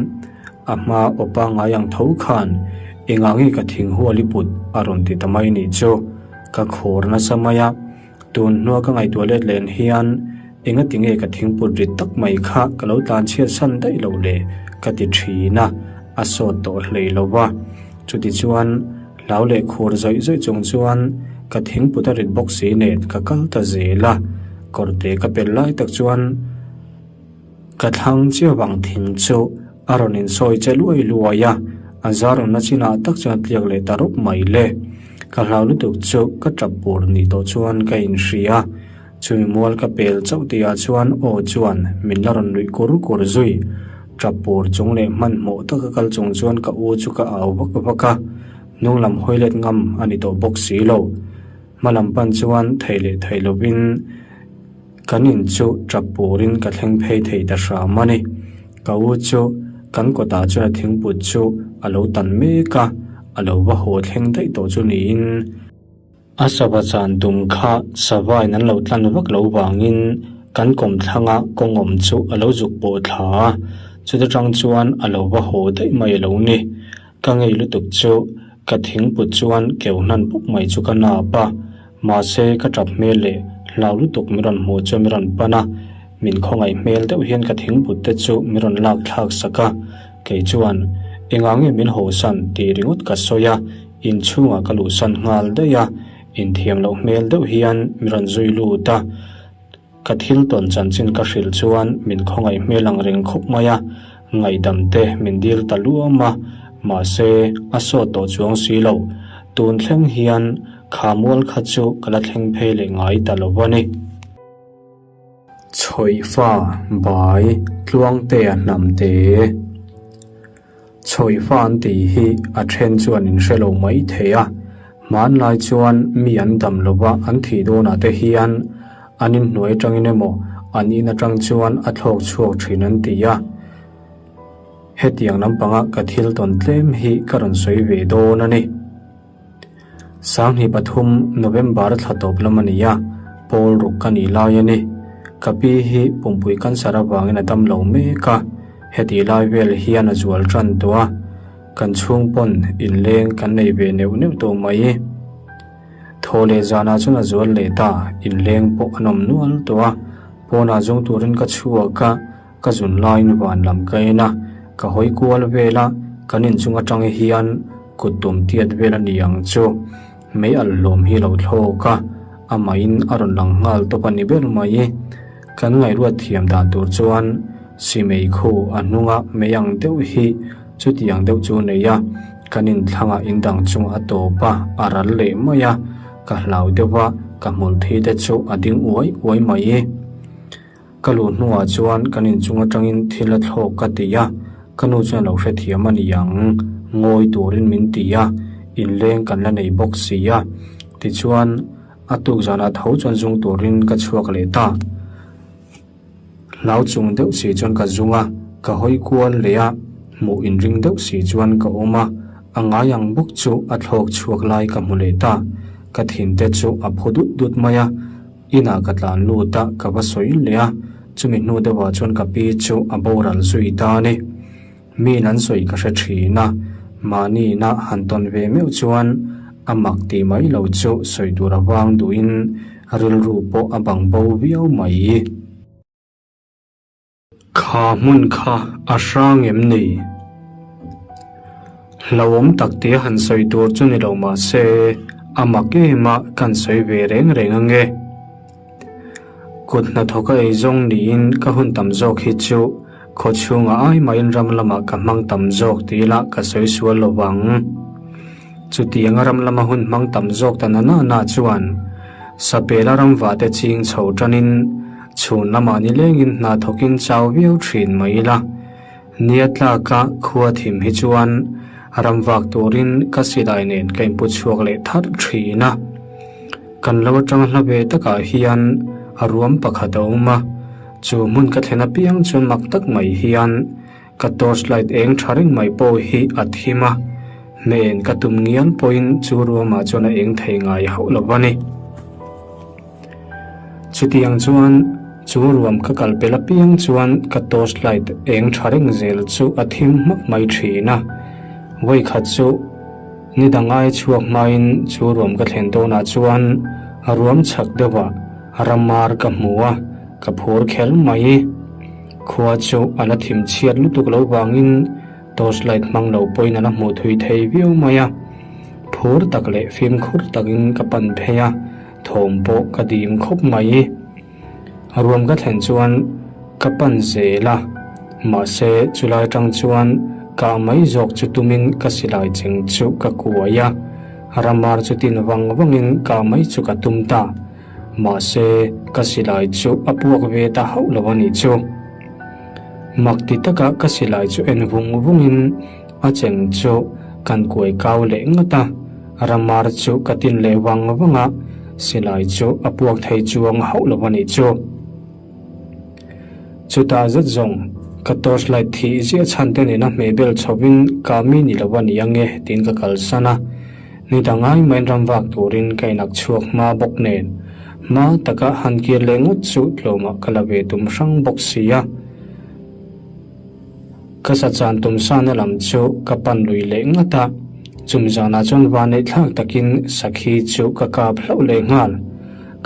S1: a hma aw pangngai ang tho khan engah nge ka thing hual i put a rawn ti ta mai nih chu, ka khur nasa mai a. Tun hnua ka ngaihtuah let len hian engati nge ka thingput rit tak mai kha ka lo tlan chhiat san daih lo le ka ti thin a, a sawt tawh hlei lo va. Chutichuan hlau leh khur zawih zawih chung chuan ka thingput a rit bawk si nen ka kal ta zel a, kawrte ka pel lai tak chuan Ka thlang chiah vang thing chu a rawn insawi che luai luai a, a zar awmna chinah tak chuan a tliak leh ta rawp mai le. Ka hlau lutuk chu ka tap bur ni tawh chuan ka inhria. Chumi mual ka pel chauh tihah chuan aw chuan min la rawn nuih kur kur zui. Tap bur chung leh hmanhmawh taka kal chung chuan ka u chu ka au vak vak a, hnung lam hawi let ngam a ni tawh bawk si lo. Hma lam pan chuan thei leh thei lovin. Kan in chu tap purin ka thleng phei thei ta hram a ni. Ka u chu kan kawtah chuan a thingput chu a lo tan mek a, a lo va haw thleng daih tawh chu niin. A sava chan tum kha savain an lo tlan vak lo vangin kan kawmthlanga kawng awm chu a lo zuk pawh thla a, chuta tang chuan a lo va haw daih mai a lo ni. Ka ngei lutuk chu ka thingput chuan keu hnan pawp mai chu ka nap a. Mahse, ka tap hmel leh hlau lutuk min rawn hmuh chu min rawn pan a, min khawngaih hmel deuh hian ka thingput te chu min rawn lak thlak sak a, kei chuan, Engah nge min hawsan? tih ringawt ka sawi a, inchhungah ka luhsan nghal daih a, inthiam loh hmel deuh hian min rawn zui lut a. Ka thil tawn chanchin ka hrilh chuan min khawngaih hmel ang reng khawp mai a, ngaihdam te min dil ta luam a, mahse a sawt tawh chuang si lo. Tun thleng hian kha mual kha chu ka la thleng phei leh ngai ta lo a ni. Chhawihfa bai Tluangtea hnamte. Chhawihfa an tih hi a then chuan in hre lo mai thei a, hmanlai chuan mi an dam lova an thih dawnah te hian an inhnuai atangin emaw an in atang chuan a thlawk chhuak thin an ti a. Hetiang lampanga ka thil tawn tlem hi ka rawn sawi ve dawn a ni. 2003 November thla tawp lam a ni a, pawl ruk ka nih lai a ni. Ka pi hi pumpui cancer avangin a dam lo mek a, hetih lai vel hian a zual tan tawh a, kan chhung pawn inleng kan nei ve neuh neuh tawh mai. Thaw leh zanah chuan a zual leh ta, inleng pawh an awm nual tawh a, pawnah zawng turin ka chhuak a, Ka zun laiin van lam ka en a, ka hawi kual vel a, kan inchung atang hian kut tum tiat vel a ni ang chu. Mei alh hlawm hi lo thlawk a, amahin a rawn lang nghal tawp a ni ber mai. Kan ngaihruat thiam dan tur chuan simei khu a hnunga mei ang deuh hi chutiang deuh chu nei a, kan inthlangah indang chungah a tawp a, a ral leh mai a, ka hlau deuh a, ka hmul thi te chu a ding uai uai mai. Ka luh hnuah chuan kan inchung atangin thil a thlawk ka ti a, ka nu chuan lo hrethiam a ni ang, ngawi turin min ti a, inleng kan la nei bawk si a. Tichuan, a tuk zanah tho chuan zung turin ka chhuak leh ta. Hlau chung deuh si chuan ka zung a, ka hawi kual leh a, hmuh inring deuh si chuan ka awm a, a ngai ang bawk chu a thlawk chhuak lai ka hmu leh ta. Ka thinte chu a phu dut dut mai a. Inah ka tlan lut a, ka va sawi leh a, chumi hnu deuhah chuan ka pi chu a boral zui ta a ni. Miin an sawi ka hre thin a, mahni ina han tawn ve meuh chuan a mak tih mai lo chu sawi tur avang duhin rilru pawh a bang bo viau mai. Kha hmun kha a hrang em ni? Hlauhawm tak tia han sawi tur chu ni lo mah se, a mak em a kan sawi ve reng reng ange. Kut hnathawka eizawng niin ka hun tam zawk hi chu khaw chhungah ai mahin ram lamah ka hmang tam zawk ti ila ka sawi sual lo vang. Chutianga ram lama hun hmang tam zawk ta na na chuan Sapela ramvate ching chho tanin chhun lamah nilengin hna thawkin chau viau thin mai ila. Nia tlaka khua thim hi chuan ramvak turin ka silai nen ka inpu chhuak leh tharh thin a. Kan lo atang hla ve takah hian a ruam pakhat a awm a, chu hmun ka thlen apiang chuan mak tak mai hian Ka torch light eng tha reng mai pawh hi a thim a, hnen ka tum ngial pawhin chu ruamah chuan a eng thei ngai hauh lo a ni. Chutiang chuan chu ruam ka kal pel apiang chuan ka torch light eng tha reng zel chu a thim hmak mai thin a, vawikhat chu ni dang ai chhuak hmain chu ruam ka thlen dawnah chuan ruam chhak deuhah ramar ka hmu a, ka phur kher mai. Khua chu a la thim chhiat lutuk lo vangin torch light hmang lo pawhin a la hmuh thui thei viau mai a. Phur tak leh fimkhur takin ka pan phei a, thawm pawh ka dim khawp mai. Ruam ka thlen chuan ka pan zel a, mahse chulai atang chuan kah mai zawk chu tumin ka silai cheng chu ka kuai a, ramar chu tin vang vangin kah mai chu ka tum ta. Mahse, ka silai chu a puak ve ta hauh lo a nih chu. Mak ti taka ka silai chu en vung vungin a cheng chu kan kuai kau leh ngat a, ramar chu ka tin leh vang vang a, silai chu a puak thei chuang hauh lo a nih chu. Chutah zet zawng, ka torch light thih ziah chhan te nena hmehbel chhovin ka mi ni lo a ni ange tiin ka kalsan a. Ni dang ai main ram vak turin ka inak chhuak hma bawk nen, hma taka han kir leh ngawt chu tlawmah ka la ve tum hrang bawk si a. Ka sachan tumsana lam chu ka pan lui leh ngat a, chum zanah chuan vanneih thlak takin sakhi chu ka kap hlauh leh nghal.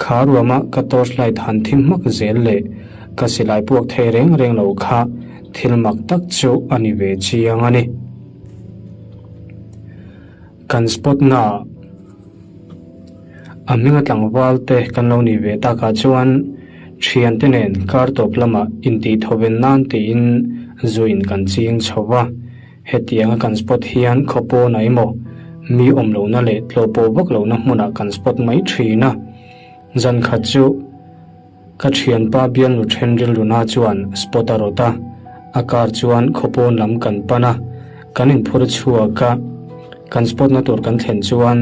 S1: Kha ruama ka torch light han thim hmak zel leh ka silai puak thei reng reng lo kha thil mak tak chu a ni ve chiang a ni. Kan spot na a hminga tlangval te kan lo nih ve takah chuan thiante nen kar tawp lamah intih thoven nan tiin zuin kan ching chho va, hetianga kan spot hian khaw pawn ah emaw mi awm lohna leh tlawh pawh vak lohna hmunah kan spot mai thin a, zan khat chu. Ka thianpa bialnu then rilruna chuan spot a rawt a, a car chuan khawpawn lam kan pan a, kan inphur chhuak a, kan spot na tur kan thlen chuan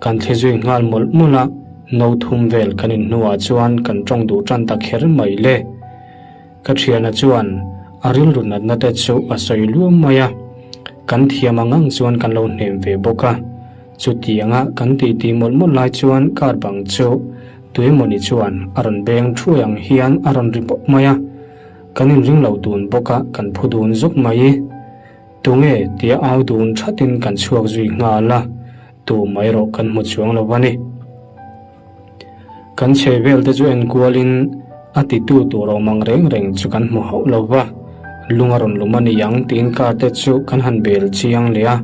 S1: kan thli zui nghal mawlh mawlh a, no thum vel kan in hnuah chuan kan tawng duh tan ta kher mai le. Ka thiana chuan. A rilru natna te chu a sawi luam mai a, kan thiam ang ang chuan kan lo hnem ve bawk a. Chutianga kan titi mawlh mawlh lai chuan car bang chu tuemawni chuan a rawn beng thuai ang hian a rawn ri pawp mai a, kan inring lo dun bawk a kan phu dun zawk mai. Tunge tia au dun thatin kan chhuak zui nghal a, tu mai erawh kan hmu chuang lo a ni. Kan chhe vel te chu enkualin a titu tur awm ang reng reng chu kan hmu hauh lo va, lung a rawn lum a ni ang tiin car te chu kan han bel chiang leh a,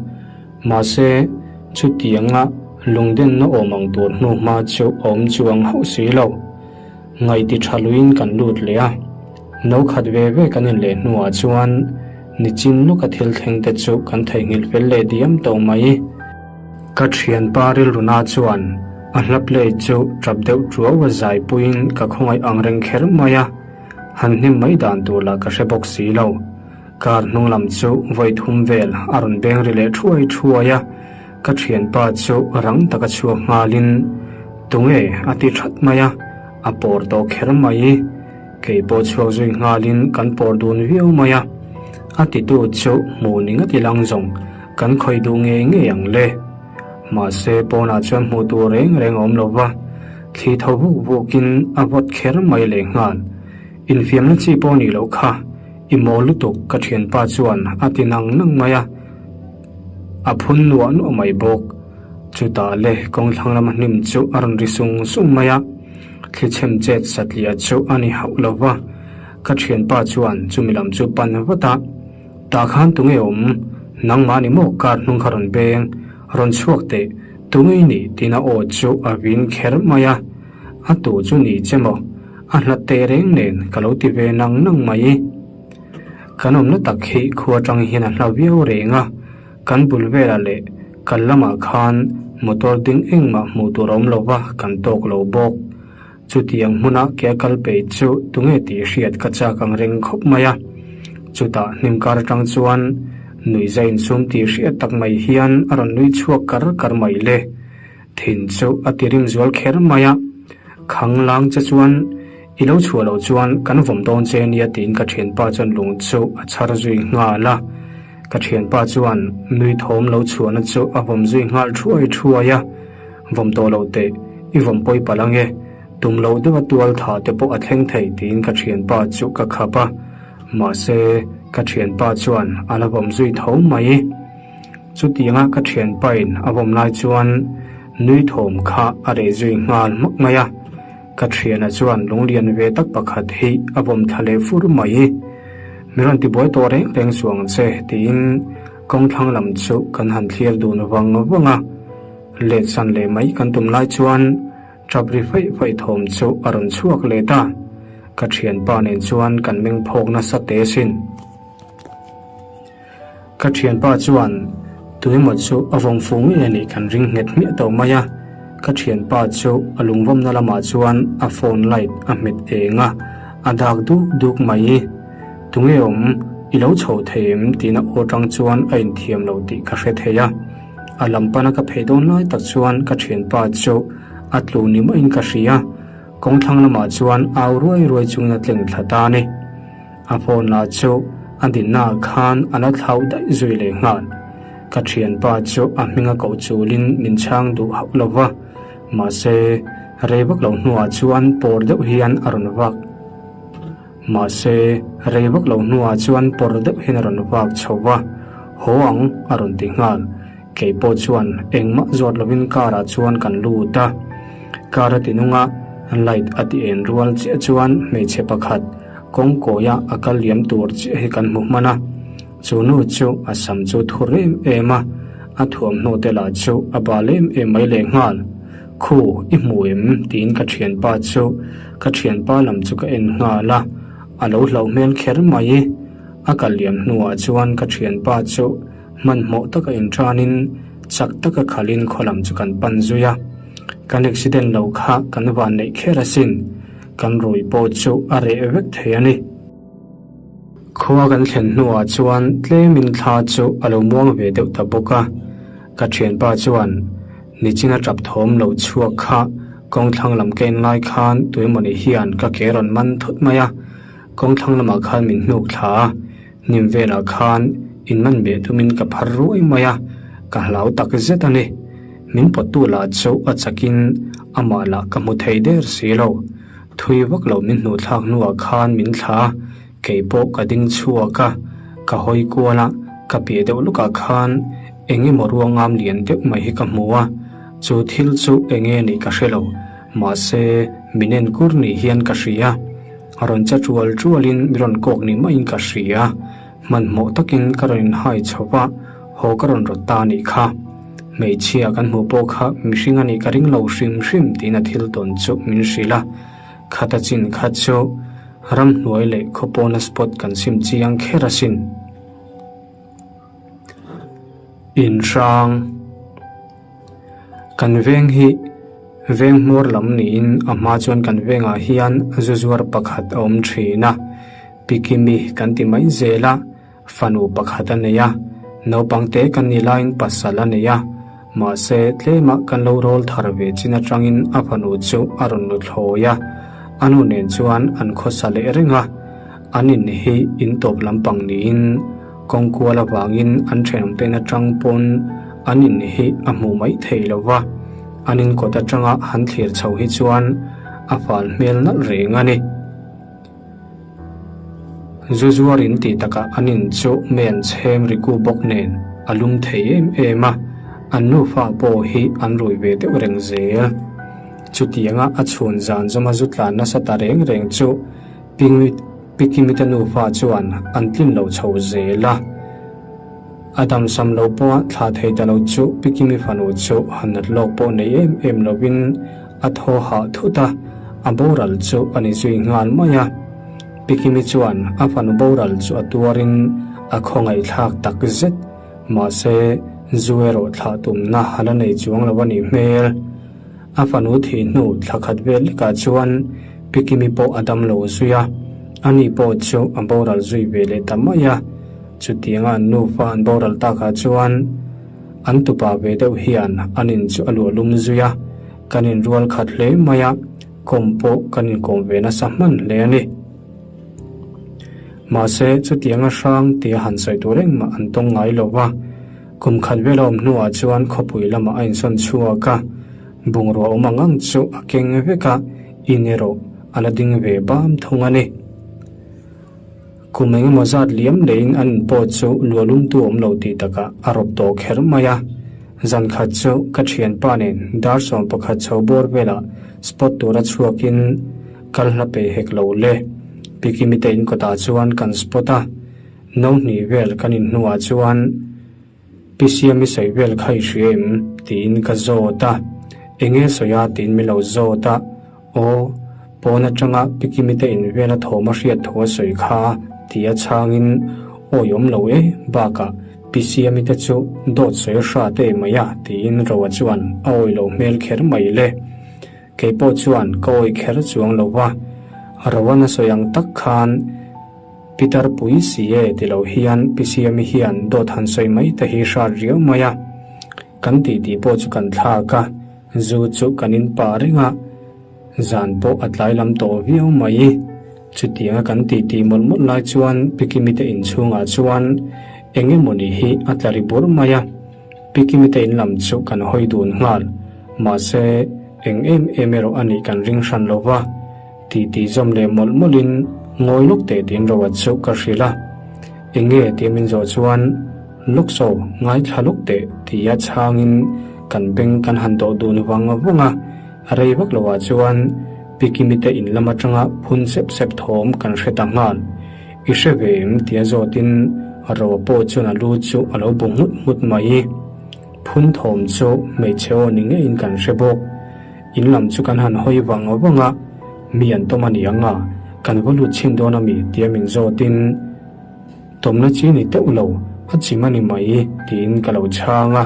S1: mahse chutianga lungdenna awm ang tur hnu hma chu a awm chuang hauh si lo. Ngaih ti tha luiin kan lut leh a, no khat ve ve kan inleh hnuah chuan nichin lawka thil thleng te chu kan theihnghilh fel leh diam tawh mai. Ka thianpa rilruna chuan a hla play chu tap deuh tuau a zai puiin ka khawngaih ang reng kher mai a, han hnim mai dan tur lah ka hre bawk si lo. Car hnung lam chu vawi thum vel a rawn beng ri leh thuai thuai a, ka thianpa chu rang taka chhuak nghalin tunge a ti that mai a, a pawr tawh kher mai. Kei pawh chhuak zui nghalin kan pawr dun viau mai a, a titu chu hmuh ni ngati lang zawng kan khawih duh ngei ngei ang le. Mahse pawnah chuan hmuh tur reng reng a awm lo va, thli tho vuk vukin a vawt kher mai leh nghal. Infiamna chi pawh nih loh kha, i mawl lutuk ka thianpa chuan a ti nang nang mai a, a phun nuah nuah mai bawk. Chutah le kawngthlang lama hnim chu a rawn ri sung sung mai a. Thli chhem chet satliah chu a ni hauh lo va, ka thianpa chuan chumi lam chu pan vat a, Tah khan tunge awm? Nangmah ni maw car hnung kha rawn beng, rawn chhuak teh, tunge i nih? tiin a aw chu a vin kher mai a, A tu chu ni che maw? A hlat teh reng nen ka lo ti ve nang nang mai. Kan awmna tak hi khua atang hian a hla viau reng a, Kan bul velah leh kal lamah khan motor ding engmah hmuh tur a awm lo va, kan tawk lo bawk. Chutiang hmuna ke a kal peih chu tunge tih hriat ka chak ang reng khawp mai a. Chutah hnim kar atang chuan nuihza insum tih hriat tak mai hian a rawn nui chhuak kar kar mai le. Thin chu a ti rim zual kher mai a. Khang lang che chuan i lo chhuah loh chuan kan vawm dawn che nia tiin ka thianpa chuan lung chu a chhar zui nghal a. Ka thianpa chuan nui thawm lo chhuahna chu a vawm zui nghal thuai thuai a, Vawm tawh lo teh, i vawm pawi palh ange, tum loh deuha tual tha te pawh a thleng thei tiin ka thianpa chu ka khap a, mahse ka thianpa chuan a la vawm zui tho mai. Chutianga ka thianpain a vawm lai chuan nui thawm kha a reh zui nghal hmak mai a, Ka thiana chuan lunglian ve tak pakhat hi a vawm thla leh fur mai. Mi rawn tibuai tawh reng reng suang che tiin kawngthlang lam chu kan han thlir dun vang vang a. Let san leh mai kan tum lai chuan tap ri faih faih thawm chu a rawn chhuak leh ta. Ka thianpa nen chuan kan meng phawk nasa teh sin. Ka thianpa chuan tuemaw chu a vawng fu ngei a nih kan ring nghet hmiah tawh mai a, ka thianpa chu a lungvawmna lamah chuan a phone light a hmet eng a, a dak duk duk mai. Tunge awm, i lo chho thei em? tiin a aw tang chuan a inthiam lo tih ka hre thei a. A lam pana ka phei dawn lai tak chuan ka thianpa chu a tlu ni maiin ka hria, kawngthlang lamah chuan au ruai ruai chungin a tleng thla ta a ni. A phone lah chu a dinna ah khan a la thlauh daih zui leh nghal. Ka thianpa chu a hming a koh chulin min chhang duh hauh lo va, mahse rei vak lo hnuah chuan pawr deuh hian a rawn vak. Mahse rei vak lo hnuah chuan pawr deuh hian a rawn vak chho va, haw ang a rawn ti nghal. Kei pawh chuan engmah zawt lovin car ah chuan kan lut a, car a ti nung a, light a ti en rual chiah chuan hmeichhe pakhat kawngkawia a kal liam tur chiah hi kan hmu hman a, chu nu chu a sam chu thur em em a, a thuamhnaw te lah chu a bal em em mai leh nghal. Khu, i hmu em? tiin ka thianpa chu ka thianpa lam chu ka en nghal a, a lo hlauh hmel kher mai. A kal liam hnuah chuan ka thianpa chu Hmanhmawh taka inṭanin chak taka khalin khaw lam chu kan pan zui a, kan accident lo kha kan van neih kher asin, kan rui pawh chu a reh vek thei a ni. Khua kan thlen hnuah chuan tlemin thla chu a lo muang ve deuh ta bawk a, ka ṭhianpa chuan nichin a ṭap thawm lo chhuak kha kawngthlang lam ka en lai khan tuemawni hian ka ke rawn man thut mai a, kawngthlang lamah khan min hnuk thla a. Hnim velah khan inman beh tumin ka phar ruai mai a, ka hlau tak zet a ni. Min pawttu lah chu a chakin amah lah ka hmu thei der si lo. Thui vak lo min hnuh thlak hnuah khan min thla a, kei pawh ka ding chhuak a, ka hawi kual a, ka piah deuh lukah khan eng emaw ruangam lian deuh mai hi ka hmu a, chu thil chu eng nge nih ka hre lo, mahse min enkur ni hian ka hria. A rawn che tual tualin mi rawn kawk ni maiin ka hria. Hmanhmawh takin ka rawn inhai chho va, haw ka rawn rawt ta a nih kha. Hmeichhia kan hmuh pawh kha mihring a nih ka ring lo hrim hrim tiin a thil tawn chu min hrilh a. Khata chin kha chu ramhnuai leh khawpawna spot kan sim chiang kher asin. Inhrang. Kan veng hi veng hmawr lam niin a hma chuan kan vengah hian zu zuar pakhat a awm thin a, Pikimi kan ti mai zel a, fanu pakhat a nei a, naupang te kan nih laiin pasal a nei a, mahse tlema kan lo rawl thar ve chin atangin a fanu chu a rawn nu thlawi a, a nu nen chuan an khawsa leh reng a, an in hi in tawp lampang niin. Kawngkual avangin an thenawmten atang pawn an in hi a hmuh mai thei lo va, an in kawt atanga han thlir chho hi chuan a fal hmel nalh reng a ni. Zu zuar in tih takah an in chu mei an chhem riku bawk nen a lum thei em em a, an nufa pawh hi an rui ve deuh reng zel. Chutianga a chhun zan zawma zu tlan nasa ta reng reng chu Pingwit Pikimite nufa chuan an tlin lo chho zel a. A damsam lo pawha thlah thei ta lo chu Pikimi fanu chu han nat lawk pawh nei em em lovin a thaw hah thut a, a boral chu a ni zui nghal mai a. Pikimi chuan a fanu boral chu a tuarin a khawngaihthlak tak zet, mahse zu erawh thlah tumna a la nei chuang lo a nih hmel. A fanu thih hnu thla khat vel lekah chuan Pikimi pawh a dam lo zui a, ani pawh chu a boral zui ve leh ta mai a. Chutianga an nufa an boral takah chuan an tupa ve deuh hian an in chu a luah lum zui a, kan inrual khat hle mai a, kawm pawh kan inkawm ve nasa hman hle a ni. Mahse, chutianga hrang tia han sawi tur engmah an tawng ngai lo va. Kum khat vel a awm hnuah chuan khawpui lamah a insawn chhuak a, bungrua awm ang ang chu a keng vek a, in erawh a la ding ve bam thung a ni. Kum engemaw zat liam leiin an in pawh chu luahlumtu awm lo tih takah a rawp tawh kher mai a. Zan khat chu ka thianpa nen dar 11 chho bawr velah spot tura chhuakin kal hla pe hek lo le. Pikimite in kawtah chuan kan spot a. No hnih vel kan in hnuah chuan Pi Siami sawi vel kha i hria em? tiin ka zawt a. Enge sawi a? tiin min lo zawt a. Aw, pawn atanga Pi Kimi te in vela thawm a hriat thu a sawi kha tia chhangin awi awm lo e, bakah Pi Siami te chu dawt sawi a hra te mai a tiin Roa chuan a awi lo hmel kher mai le. Kei pawh chuan ka awi kher chuang lo va, Roan a sawi ang tak khan Pitar pui si e ti lo hian Pi Siami hian dawt han sawi mai te hi hrat riau mai a. Kan titi pawh chu kan thlak a, zu chu kan in pah reng a, zan pawh a tlai lam tawh viau mai. Chutianga kan titi mawlh mawlh lai chuan Pi Kimi te inchhungah chuan eng emawni hi a tla ri bur mai a. Pi Kimi te in lam chu kan hawi dun nghal, mahse eng em em erawh a nih kan ring hran lo va. Titi zawm leh mawlh mawlhin ngawi lawk teh tiin Roa chu ka hrilh a. Eng nge tia min zawh chuan lawk saw ngaithla lawk teh tia chhangin kan beng kan han dawh dun vang vang a. Rei vak loah chuan Pi Kimi te in lam atanga phun sep sep thawm kan hre ta nghal. I hre ve em tia zawtin Roa pawh chuan a lu chu a lo bu nghut nghut mai. Phun thawm chu hmeichhe aw ni ngeiin kan hre bawk. In lam chu kan han hawi vang vang a, mi an tawm a ni ang a, kan va lut chhin dawn a mi tia min zawtin tawmna chi ni teuh lo, a chim a ni mai tiin ka lo chhang a,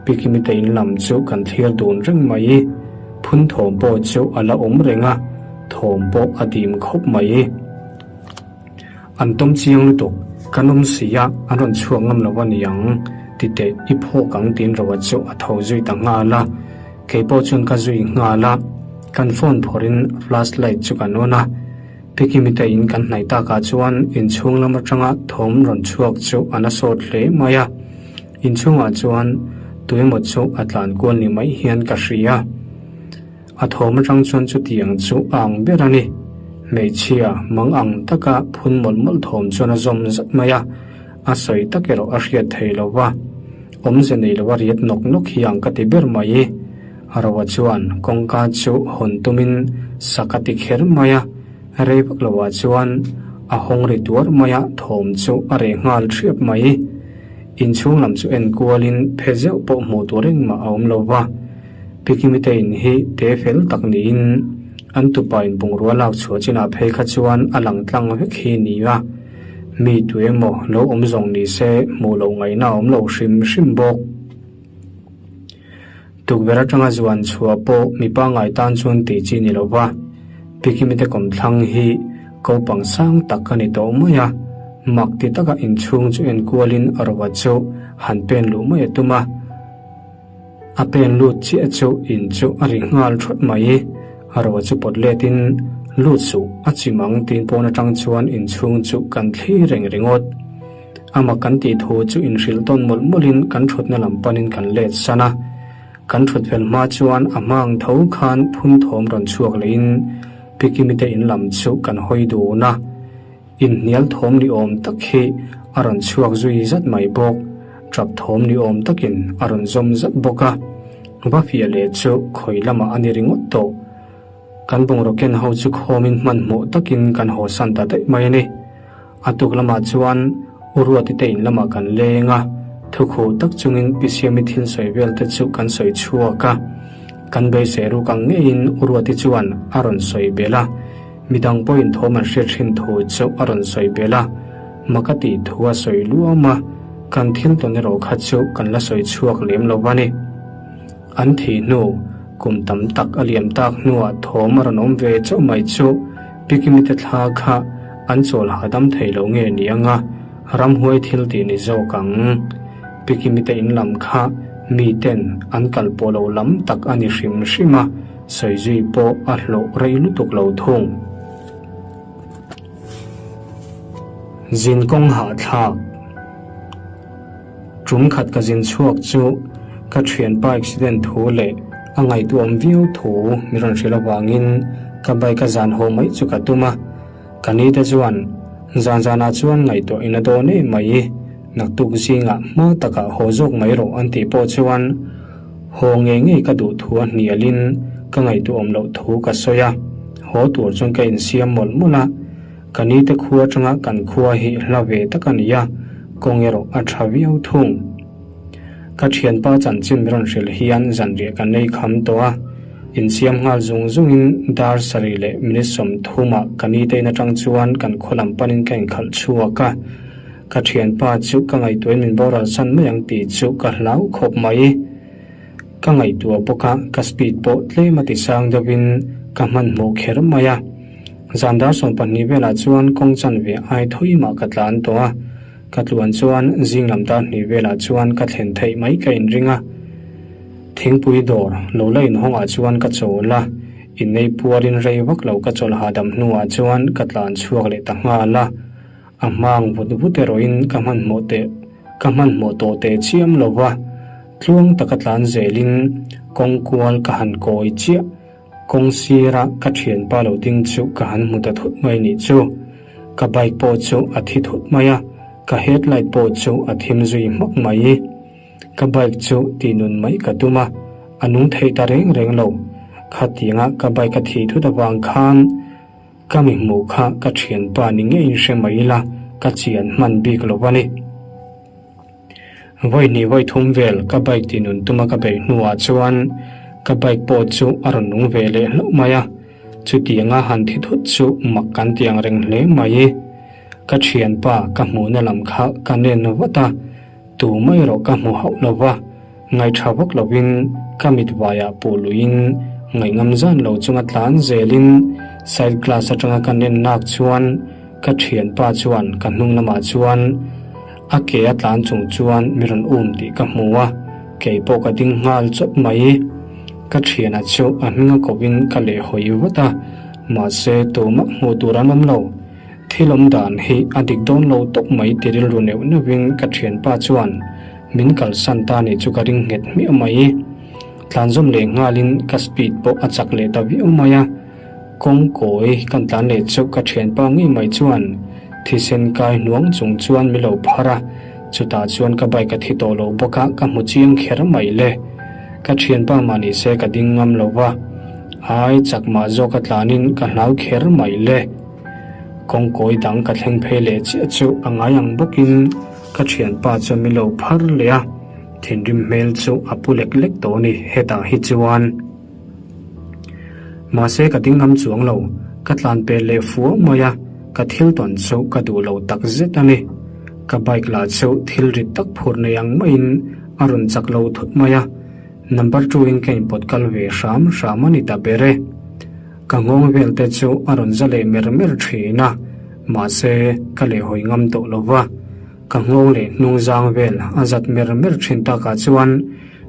S1: Pikimite in lam chu kan thlir dun reng mai, phun thawm pawh chu a la awm reng a, thawm pawh a dim khawp mai. An tawm chiang lutuk, kan awm si a, an rawn chhuak ngam lo a ni ang, ti teh i phawk ang tiin Roa chu a tho zui ta nghal a. Kei pawh chuan ka zui nghal a, kan phone phawrhin flash light chu kan on a. Pikimite in kan hnaih takah chuan inchhung lam atanga thawm rawn chhuak chu a na sawt hle mai a. Inchhungah chuan tuemaw chu a tlan kual ni mai hian ka hria. A thawm atang chuan chutiang chu a ang ber a ni. Hmeichhia mang ang taka phun mawlh mawlh thawm chuan a zawm zat mai a, a sawi tak erawh a hriat thei lo va. Awmze nei lova riat nawk nawk hi ang ka ti ber mai. Roa chuan kawngka chu hawn tumin sak a ti kher mai a, rei vak lovah chuan a hawng ri tuar mai a, thawm chu a reh nghal thiap mai. Inchhung lam chu en kualin phe zeuh pawh hmuh tur engmah a awm lo va. Pikimite in hi te fel tak niin an tupa in bungrua lak chhuah chinah phei kha chuan a lang tlang vek hi ni a. Mi tu emaw lo awm zawng ni se hmuh loh ngaihna a awm lo hrim hrim bawk. Tukverh atanga zuan chhuah pawh mi pangngai tan chuan tih chi ni lo va, Pikimite kawmthlang hi kopang sang tak a ni tawh mai a, mak ti taka inchhung chu enkualin a rawva chu han pen luh mai a tum a. A pen lut chiah chu in chu a ri nghal thawt mai. A ro chu pawt letin lut suh a chim ang tiin pawn atang chuan inchhung chu kan thlir reng ringawt. Amah kan tih thu chu inhrilh tawn mawlh mawlhin kan thutna lam panin kan let san a. Kan thut fel hma chuan a hma ang tho khan phun thawm rawn chhuak lehin Pikimite in lam chu kan hawi dun a. Inhnial thawm ni awm tak hi a rawn chhuak zui zat mai bawk. Tap thawm ni awm takin a rawn zawm zat bawk a. Va fiah leh chu khawi lamah a ni ringawt tawh. Kan bungraw ken ho chu khawmin hmanhmawh takin kan haw san ta daih mai a ni. A tuk lamah chuan U Ruati te in lamah kan leng a, thukhuh tak chungin Pi Siami thil sawi vel te chu kan sawi chhuak a. Kan beisei ruk ang ngeiin U Ruati chuan a rawn sawi belh a. Midang pawhin thawm an hriat hrin thu chu a rawn sawi belh a, mak a tih thu a sawi luam a, kan thil tawn erawh kha chu kan la sawi chhuak lem lo va ni. An thih hnu, kum tam tak a liam tak hnuah thawm a rawn awm ve chauh mai chu Pikimite thla kha an chawl hahdam thei lo nge ni anga ramhuai thil tih ni zawk ang. Pikimite in lam kha miten an kal pawh lo lam tak a ni hrim hrim a. Sawi zui pawh a hlawh rei lutuk lo thung. Zin kawng hahthlak. Tum khat ka zin chhuak chu ka thianpa accident thu leh a ngaihtuahawm viau thu min rawn hrilh avangin ka bike a zan haw mai chu ka tum a. Ka ni te chuan zan zanah chuan ngaihtuah in a dawn em mai. Naktuk zingah hma takah haw zawk mai rawh an tih pawh chuan Haw ngei ngei ka duh thu a hnialin ka ngaihtuahawm loh thu ka sawi a, haw tur chuan ka insiam mawlh mawlh a. Ka ni te khua atanga kan khua hi hla ve tak a ni a, kawng erawh a tha viau thung. Ka thianpa chanchin min rawn hrilh hian zanriah ka nei kham tawh a, insiam nghal zung zungin dar sarih leh minute 30 ah ka ni te in atang chuan kan khaw lam panin ka inkhalh chhuak a. Ka thianpa chu ka ngaihtuahin min boral san mai ang tih chu ka hlau khawp mai. Ka ngaihtuah bawk a, ka speed pawh tlem a ti sang deuhin ka hmanhmawh kher mai a. Zan dar 12 velah chuan kawng chanve ai thawi mah ka tlan tawh a, ka tluan chuan zing lam dar hnih velah chuan ka thlen theih mai ka inring a. Thingpui dawr lo la inhawngah chuan ka chawl a, innei puarin rei vak lo ka chawlh hahdam hnuah chuan ka tlan chhuak leh ta nghal a. A hmang vut vut erawhin ka hmanhmawh teh ka hmanhmawh tawh teh chiam lo va, tluang taka tlan zelin kawng kual ka han kawi chiah. Kawng sira ka thianpa lo ding chu ka han hmu ta thut mai nih chu. Ka bike pawh chu a thi thut mai a, ka headlight pawh chu a thim zui hmak mai. Ka bike chu tih nun mai ka tum a, a nung thei ta reng reng lo. Khatianga ka bike a thih thut avang khan Ka mi hmuh kha ka thianpa ni ngeiin hre mai ila ka chian hman bik lo a ni. Vawi hnih vawi thum vel ka bike ti nun tuma ka beih hnuah chuan ka bike pawh chu a rawn nung ve leh hlauh mai a, chutianga han thi thut chu mak kan ti ang reng hle mai. Ka thianpa ka hmuhna lam kha ka nen vat a, tu mai erawh ka hmu hauh lo va. Ngaihṭha vak lovin ka mit vaiah puh luiin ngaihngam zan lo chunga tlan zelin side glass aṭanga ka nen nak chuan ka ṭhianpa chuan ka hnung lamah chuan a ke a tlan chung chuan mi rawn um tih ka hmu a, kei pawh ka ding nghal chawt mai. Ka ṭhiana chu a hminga kovin ka lehhawi vat a. Mahse, tumah hmuh tur an awm lo. Thil awm dan hi a dik dawn lo tawp mai ti rilru neuh neuhin ka thianpa chuan min kalsan ta nih chu ka ring nghet hmiah mai. Tlan zawm leh nghalin ka speed pawh a chak leh ta viau mai a. Kawng kawi kan tlan leh chu ka thianpa ngei mai chuan thisen kai hnuang chung chuan min lo phar a, chutah chuan ka bike a thi tawh lo bawk a ka hmu chiang kher mai le. Ka thianpa mah ni se ka ding ngam lo va, ai chak mah zawk a tlanin ka hlau kher mai le. Kawng kawi dang ka thleng phei leh chiah chu a ngai ang bawkin ka thianpa chuan min lo phar leh a, thinrim hmel chu a pu lek lek tawh a ni hetah hi chuan. Mahse ka ding ngam chuang lo, ka tlan pel leh fuau mai a, ka thil tawn chu ka duh lo tak zet a ni. Ka bike lah chu thil rit tak phur nei ang maiin a rawn chak lo thut mai a, number two in ka inpawt kal ve hram hram a ni ta ber e. Ka nghawng vel te chu a rawn za leh mer mer thin a, mahse ka lehhawi ngam tawh lo va. Ka nghawng leh hnung zang vel a zat mer mer thin takah chuan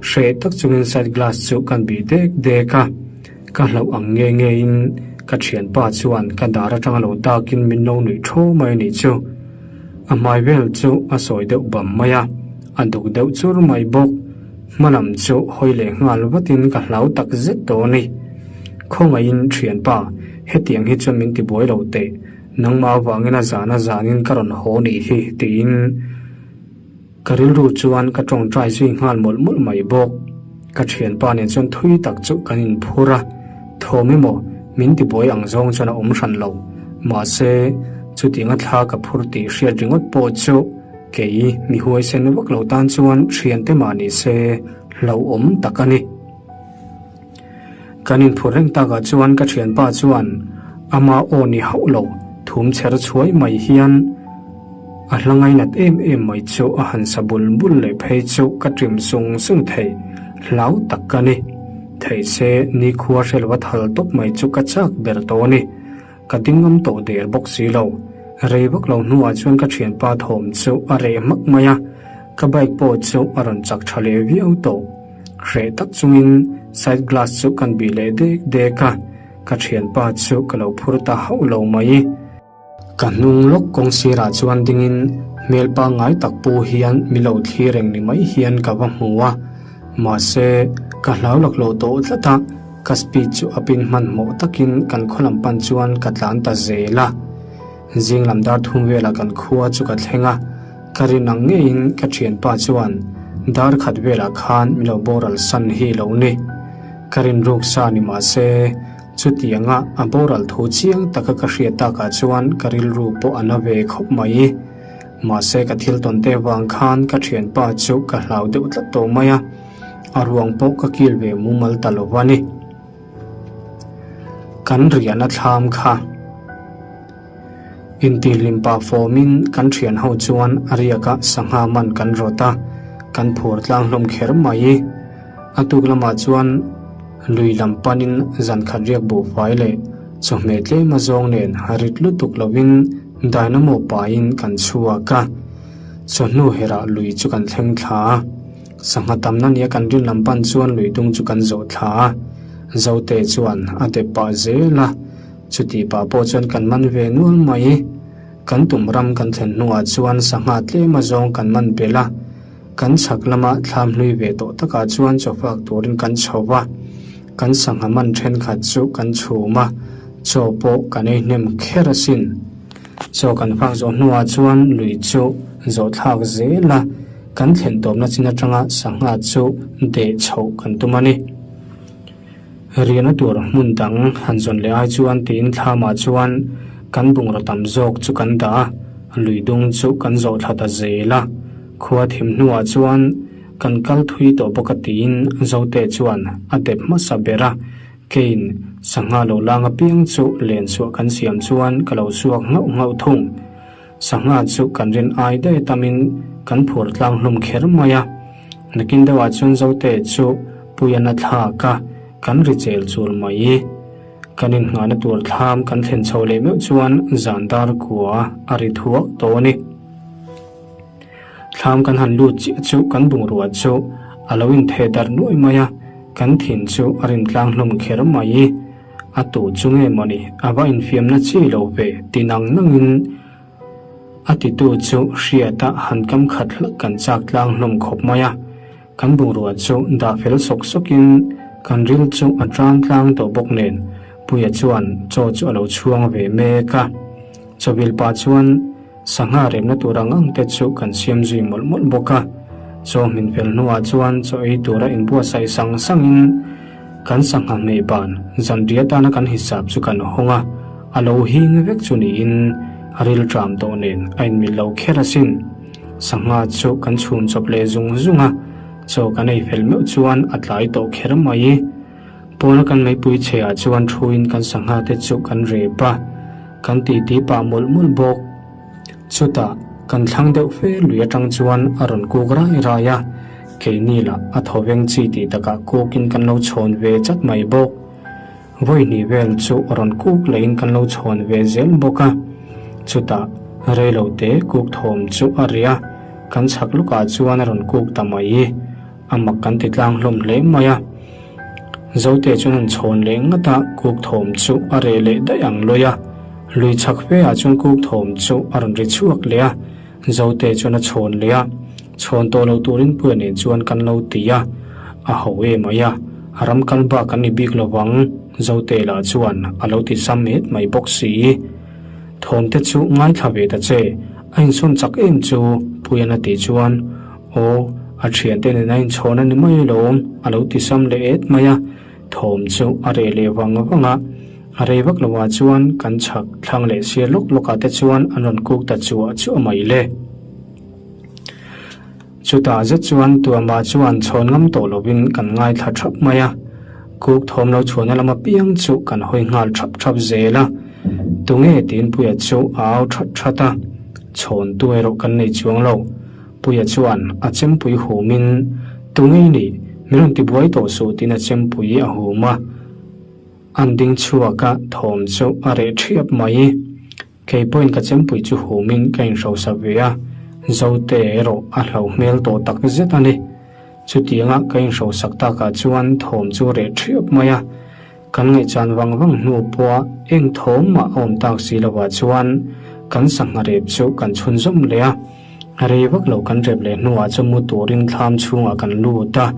S1: hreh tak chungin side glass chu kan bih dek dek a. Ka hlauh ang nge ngein ka thianpa chuan ka dar atanga lo dakin min lo nuih thaw mai a nih chu. A hmai vel chu a sawi deuh bam mai a, a duk deuh chur mai bawk. Hma lam chu hawi leh nghal vatin ka hlau tak zet tawh a ni. Khawngaihin thianpa, hetiang hi chuan min tibuai lo teh. Nangmah avangin a zan a zanin ka rawn haw nih hi tiin ka rilru chuan ka tawngtai zui nghal mawlh mawlh mai bawk. Ka thianpa nen chuan thui tak chu kan inphur a, thawm emaw min tibuai ang zawng chuan a awm hran lo. Mahse, chutianga thla ka phur tih hriat ringawt pawh chu kei mi huaisen vak lo tan chuan thiante mah ni se hlauhawm tak a ni. Kan inphur reng takah chuan ka thianpa chuan ama aw ni hauh lo thum chher chhuai mai hian a hla ngainat em em mai chu a han sa bul bul leh phei chu ka ṭim sung sung thei hlau tak ka ni. Theih se nikhua hre lo a thal tawp mai chu ka chak ber tawh a ni. Ka ding ngam tawh der bawk si lo. Rei vak lo hnuah chuan ka thianpa thawm chu a reh hmak mai a, ka bike pawh chu a rawn chak tha leh viau tawh. Hreh tak chungin side glass chu kan bih leh dek dek a, ka thianpa chu ka lo phur ta hauh lo mai. Ka hnung lawk kawng sirah chuan dingin hmel pangngai tak pu hian mi lo thlir reng ni mai hian ka va hmu a, mahse ka hlau laklawh tawh tlat a. Ka speed chu a pin hmanhmawh takin kan khaw lam pan chuan ka tlan ta zel a. Zing lam dar thum velah kan khua chu ka thleng a, ka rin ang ngeiin ka thianpa chuan dar khat velah khan min lo boral san hi lo ni. Ka rin ruk sa ni mah se, chutianga a boral thu chiang taka ka hriat takah chuan ka rilru pawh a na ve khawp mai. Mahse ka thil tawn te vang khan ka thianpa chu ka hlau deuh tlat tawh mai a. A ruang pawh ka kil ve mumal ta lo a ni. Kan riahna thlam kha intihhlim pah fawmin kan thian ho chuan a riaka sangha man kan rawt a, kan phur tlang hlawm kher mai. A tuk lamah chuan lui lam panin zan khat riak buhfai leh chawhmeh tlem a zawng nen rit lutuk lovin dynamo pahin kan chhuak a, chawhnu herah lui chu kan thleng thla a. Sangha tamna nia kan rin lam pan chuan lui dung chu kan zawh thla a, Zote chuan a dep pah zel a, chuti pah pawh chuan kan man ve nual mai. Kan tum ram kan thlen hnuah chuan sangha tlem azawng kan man belh a, kan chhak lama thlam hlui ve tawh takah chuan chawfak turin kan chho va, kan sangha man thenkhat chu kan chhum a, chaw pawh kan ei hnem kher asin. Chaw kan fak zawh hnuah chuan lui chu zawh thlak zel a, kan thlen tawpna chin atanga sangha chu deh chhoh kan tum a ni. Riahna tur hmun dang han zawn leh ai chuan tiin thlamah chuan kan bungraw tam zawk chu kan dah a, lui dung chu kan zawh thla ta zel a. Khua thim hnuah chuan kan kal thui tawh bawk a tiin Zote chuan a dep hmasa ber a, Keiin sangha lo lang apiang chu len chhuah kan siam chuan ka lo chhuak nghauh nghauh thung. Sangha chu kan rin ai daih tamin kan phur tlang hlum kher mai a. Nakin deuhah chuan Zote chu Puian a thlak a, kan ri chel chul mai. Kan innghahna tur thlam kan thlen chho leh meuh chuan zan dar kua a ri thuak tawh a ni. Thlam kan han lut chiah chu kan bungrua chu a lo intheh darh nuai mai a, kan thin chu a rin tlang hlawm kher mai. A tu chu nge mawni a va infiamna chi lo ve ti nang nangin a titu chu hriata han kam khat hlak kan chak tlang hlawm khawp mai a. Kan bungrua chu dah fel sawk sawkin kan ril chu a tan tlang tawh bawk nen Puia chuan chaw chu a lo chhuang ve mek a. Chawbil pah chuan sangha remna tur ang ang te chu kan siam zui mawlh mawlh bawk a. Chaw hmin fel hnuah chuan chaw ei tura inbuatsaih sang sangin kan sangha hmeh ban zanriah atana kan hisap chu kan hawng a, a lo hing vek chu niin a ril ṭam tawh nen a inmil lo kher asin. Sangha chu kan chhum chawp leh zung zung a, chaw kan ei fel meuh chuan a tlai tawh kher mai. Pawna kan meipui chhe ah chuan thuin kan sangha te chu kan rep a, kan titi pah mawlh mawlh bawk. Chutah kan thlang deuh fe lui atang chuan a rawn kuk rai rai a, keini lah a thaw veng chi tih takah kukin kan lo chhawn ve chat mai bawk. Vawi hnih vel chu rawn kuk lehin kan lo chhawn ve zel bawk a, chutah reilo te kuk thawm chu a ri a, kan chhak lukah chuan a rawn kuk ta mai. A mak kan ti tlang hlawm hle mai a. Zote chuan han chhawn leh ngat a, kuk thawm chu a reh leh daih ang lawi a. Lui chhak fe ah chuan kuk thawm chu a rawn ri chhuak leh a. Zote chuan a chhawn leh a, chhawn tawh lo turin Puia nen chuan kan lo ti a. A ho em mai a, ram kal bak an ni bik lo vang, Zote lah chuan a lo ti sam het mai bawk si. Thawm te chu ngaithla ve ta che, a insawn chak em chu, Puia'n a tih chuan Aw, a thiante nen a inchhawn a ni mai alawm, a lo ti sam leh et mai a, thawm chu a reh leh vang vang a. A rei vak lovah chuan kan chhak thlang leh sir lawk lawkah te chuan an rawn kuk ta chuah chuah mai le. Chutah zet chuan Tuama chuan chhawn ngam tawh lovin kan ngaithla thap mai a, kuk thawm lo chhuahna lam apiang chu kan hawi nghal thap thap zel a. Tunge tiin Puia chu a au that that a, chhawntu erawh kan nei chuang lo. Puia chuan a chempui humin, Tungei nih, min rawn tibuai tawh suh tiin a chempui a hum a. An ding chhuak a, thawm chu a reh thiap mai. Kei pawhin ka chempui chu humin ka inhrosa ve a, Zote erawh a hlo hmel tawh tak zet a ni. Chutianga ka inhrosak takah chuan thawm chu reh thiap mai a. Kan ngaihchan vang vang hnu pawha eng thawm mah a awm tak si lovah chuan kan sangha rep chu kan chhunzawm leh a. Rei vak lo kan rep leh hnuah chu mu turin thlam chhungah kan lut a.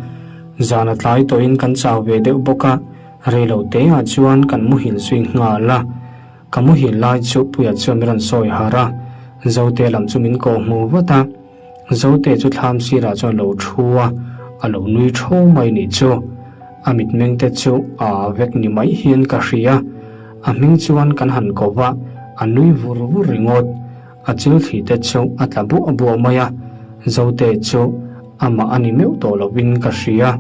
S1: Zan a tlai tawhin kan chau ve deuh bawk a, rei lo teah chuan kan muhil zui nghal a. Ka muhil lai chu Puia chuan min rawn sawi harh a, Zote lam chu min kawh hmu vat a. Zote chu thlam sirah chuan a lo thu a, a lo nui tho mai nih chu. A mitmeng te chu a vek ni mai hian ka hria. A hming chuan kan han ko va, a nui vur vur ringawt. A chil thli te chu a tla buah buah mai a, Zote chu amah a ni meuh tawh lovin ka hria.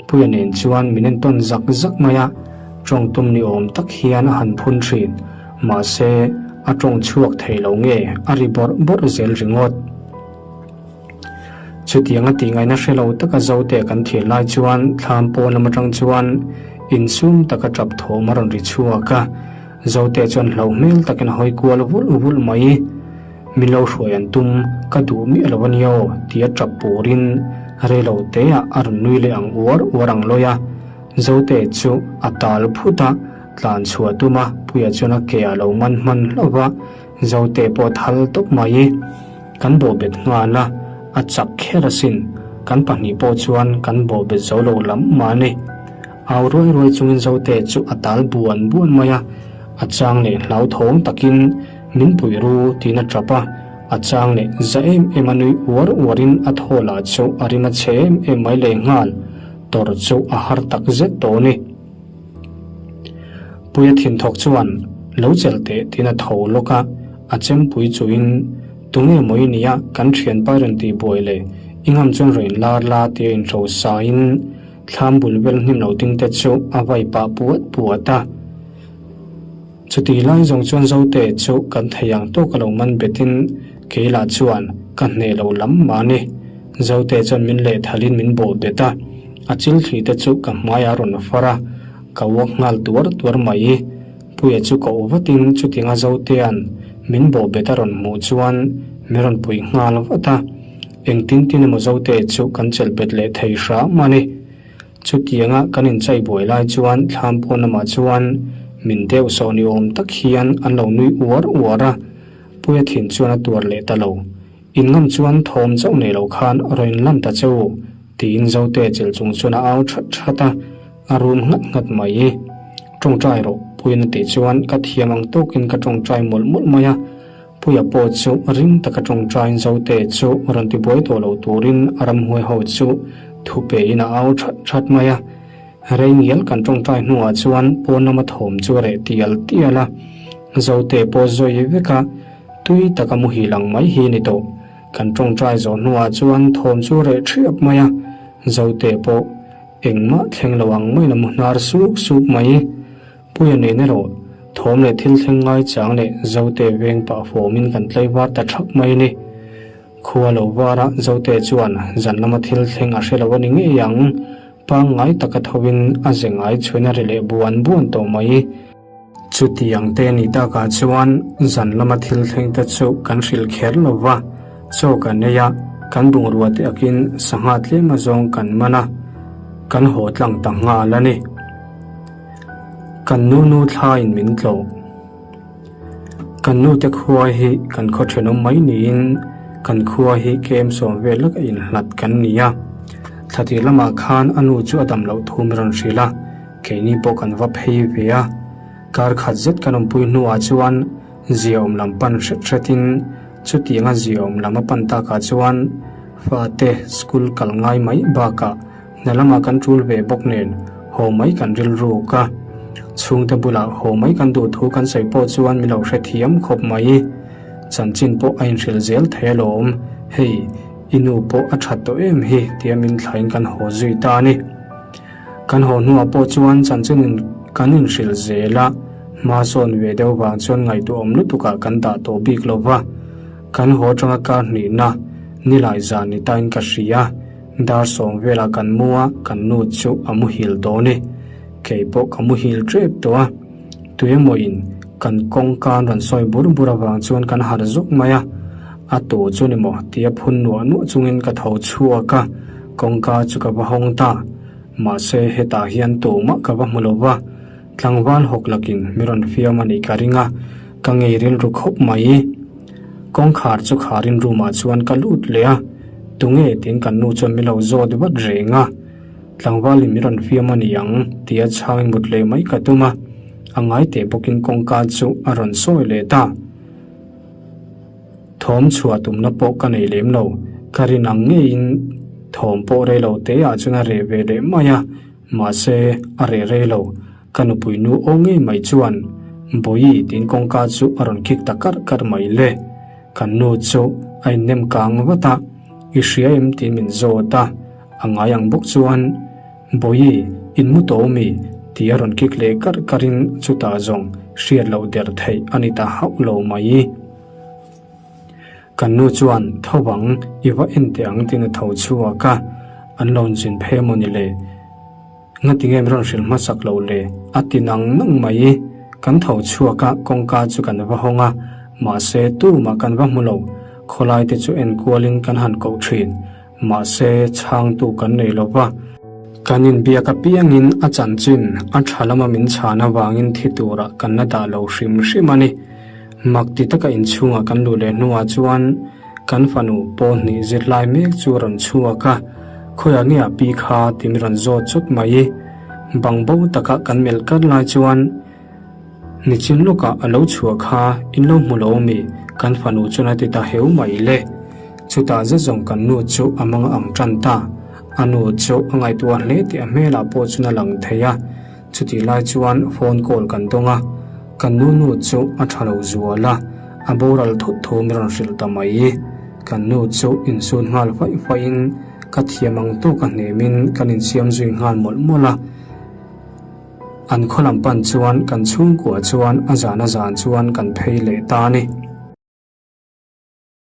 S1: Puia nen chuan min entawn zak zak mai a, tawng tum ni awm tak hian a han phun thin. Mahse, a tawng chhuak thei lo nge a ri bawrh bawrh zel ringawt. Chutianga tih ngaihna hre lo taka Zote kan thir lai chuan thlam pawn lam atang chuan insum taka tap thawm a rawn ri chhuak a. Zote chuan hlauh hmel takin a hawi kual vulh vulh mai. Min lo hruai an tum, ka duh miah lo a nia aw tia tap purin rei lo teah a rawn nui leh ang uar uar ang lawi a. Zote chu a tal phut a, tlan chhuah tum a, Puia chuan a ke a lo man hman hlauh va, Zote pawh a thal tawp mai. Kan bawhbet nghal a, a chak kher asin, kan pahnih pawh chuan kan bawhbet zo lo lam mah a ni. Au ruai ruai chungin Zote chu a tal buan buan mai a, a chang leh hlauthawng takin min pui ru tiin a tap a, a chang leh za em em a nui uar uarin a thaw lah chu a rim a chhe em em mai leh nghal, tawrh chu a har tak zet tawh a ni. Puia thinthawk chuan lo chelh teh tiin a tho lawk a, a chempui chuin Tunge maw i nia kan thianpa rawn tih buai le, i ngam chuan rawn inlar la tia inhro sain thlam bul vel hnim lo ding te chu a vai pah puat puat a. Chutih lai zawng chuan Zote chu kan thei ang tawk a lo man betin kei lah chuan ka hneh lo lam mah a ni. Zote chuan min lehthalin min bawh bet a, a chil thli te chu ka hmaiah a rawn far a, ka uak nghal tuar tuar mai. Puia chu ka u vatin chutianga Zotea'n min bawh bet a rawn hmuh chuan min rawn puih nghal vat a, engtin tin emaw Zote chu kan chelh bet leh thei hram a ni. Chutianga kan inchai buai lai chuan thlam pawn lamah chuan. Min deuh sawh ni awm tak hian an lo nui uar uar a, Puia thin chuan a tuar leh ta lo. In ngam chuan thawm chauh nei lo khan rawn inlan ta che u, tiin Zote chelh chung chuan a au that that a, a rum nghat nghat mai. Tawngtai rawh, Puia'n a tih chuan ka thiam ang tawkin ka tawngtai mawlh mawlh mai a. Puia pawh chu ring taka tawngtaiin Zote chu rawn tibuai tawh lo turin a ramhuai ho chu thu pein a au that that mai a. Rei ngial kan tawngtai hnuah chuan pawn lama thawm chu a reh tial tial a, Zote pawh zawi vek a, tui taka muhil ang mai hi ni tawh. Kan tawngtai zawh hnuah chuan thawm chu a reh thiap mai a, Zote pawh engmah thleng lo ang maiin a mu hnar suk suk mai. Puia nen erawh thawm leh thil thleng ngai chang leh Zote veng pah fawmin kan tlaivar ta thap mai a ni. Khua lo vara Zote chuan zan lama thil thleng a hre lo a ni ngei ang, pangngai taka thovin a ze ngai chhuin a ri leh buan buan tawh mai. Chutiang te ni takah chuan zan lama thil thleng te chu kan hrilh kher lo va, chaw kan ei a, kan bungrua te akin sangha tlem azawng kan man a, kan haw tlang ta nghal a ni. Kan nu nu thlaiin min tlawh. Kan nute khua hi kan khaw thenawm mai niin kan khua hi kem sawm vel laka inhlat kan ni a. Thla tir lamah khan a nu chu a dam loh thu min rawn hrilh a, keini pawh kan va phei ve a. Kar khat zet kan awmpui hnuah chuan ziaawm lam pan hret hretin chutianga ziaawm lam a pan takah chuan fate school kal ngai mai bakah Hna lamah kan tul ve bawk nen haw mai kan rilruk a, chhungte bulah haw mai kan duh thu kan sawi pawh chuan min lo hrethiam khawp mai. Chanchin pawh a inhrilh zel thei alawm, hei i nu pawh a that tawh em hi tia min thlain kan haw zui ta a ni. Kan haw hnuah pawh chuan chanchin kan inhrilh zel a, hma sawn ve deuh vang chuan ngaihtuahawm lutukah kan dah tawh bik lo va, kan haw atanga kar hnihna nilai zan ni tain ka hria. Dar sawm velah kan mu a, kan nu chu a muhil dawn e. Kei pawh ka muhil tep tawh a. Tuemawiin kan kawngka an rawn sawi bur bur avang chuan kan harh zuk mai a. A tu chu ni maw tia phun nuah nuah chungin ka tho chhuak a, kawngka chu ka va hawng ta. Mahse hetah hian tumah ka va hmu lo va, tlangval hawk lakin mi rawn fiam a nih ka ring a, ka ngei rilru khawp mai. Kawngkhar chu kharin room ah chuan ka lut leh a, tunge tiin kan nu chuan min lo zawt vat reng a, tlangvalin min rawn fiam a ni ang tia chhangin mut leh mai ka tum a, a ngai teh bawkin kawngka chu a rawn sawi leh ta. Thawm chhuah tumna pawh ka nei lem lo, ka rin ang ngeiin thawm pawh rei lo te ah chuan a reh ve leh mai a, mahse a reh rei lo. Ka nupui nu aw ngei mai chuan Bawihi tiin kawngka chu a rawn kik ta karh karh mai le. Kan nu chu a innem kang vat a, I hria em tiin min zawt a, a ngai ang bawk chuan Bawihi in mu tawh mi? ti a rawn kik leh karh karhin chutah zawng hriat loh der theih a ni ta hauh lo mai. Kan nu chuan tho ang i va en teh ang tiin a tho chhuak a, an lo inzin phei emaw ni le? Ngati nge min rawn hrilh hmasak loh le? A ti nang nang mai. Kan tho chhuak a, kawngka chu kan va hawng a, mahse tumah kan va hmu lo. Khawlai te chu en kualin kan han koh thin. Mahse chhangtu kan nei lo va. Kan inbiak apiangin a chanchin a tha lama min chhan avangin thi turah kan la dah lo hrim hrim a ni. Mak ti taka inchhungah kan luh leh hnuah chuan kan fanu pawl hnih zirlai mek chu a rawn chhuak a, khawiah nge a pi kha tih min rawn zawt chawt mai. Bang bo taka kan melh kar lai chuan nichin lawkah a lo chhuah kha in lo hmu lo ami? Kan fanu chuan a ti ta heu mai le. Chutah zet zawng kan nu chu a mang ang tan ta. A nu chu a ngaihtuah hle tih a hmelah pawh chuan a lang thei a. Chutih lai chuan phone call kan dawng a, kan nu nu chu a tha lo zual a, a boral thut thu min rawn hrilh ta mai. Kan nu chu insut nghal faih faihin ka thiam ang tawk a hnemin kan insiam zui nghal mawlh mawlh a. An khaw lam pan chuan kan chhungkua chuan a zan a zan chuan kan phei leh ta a ni.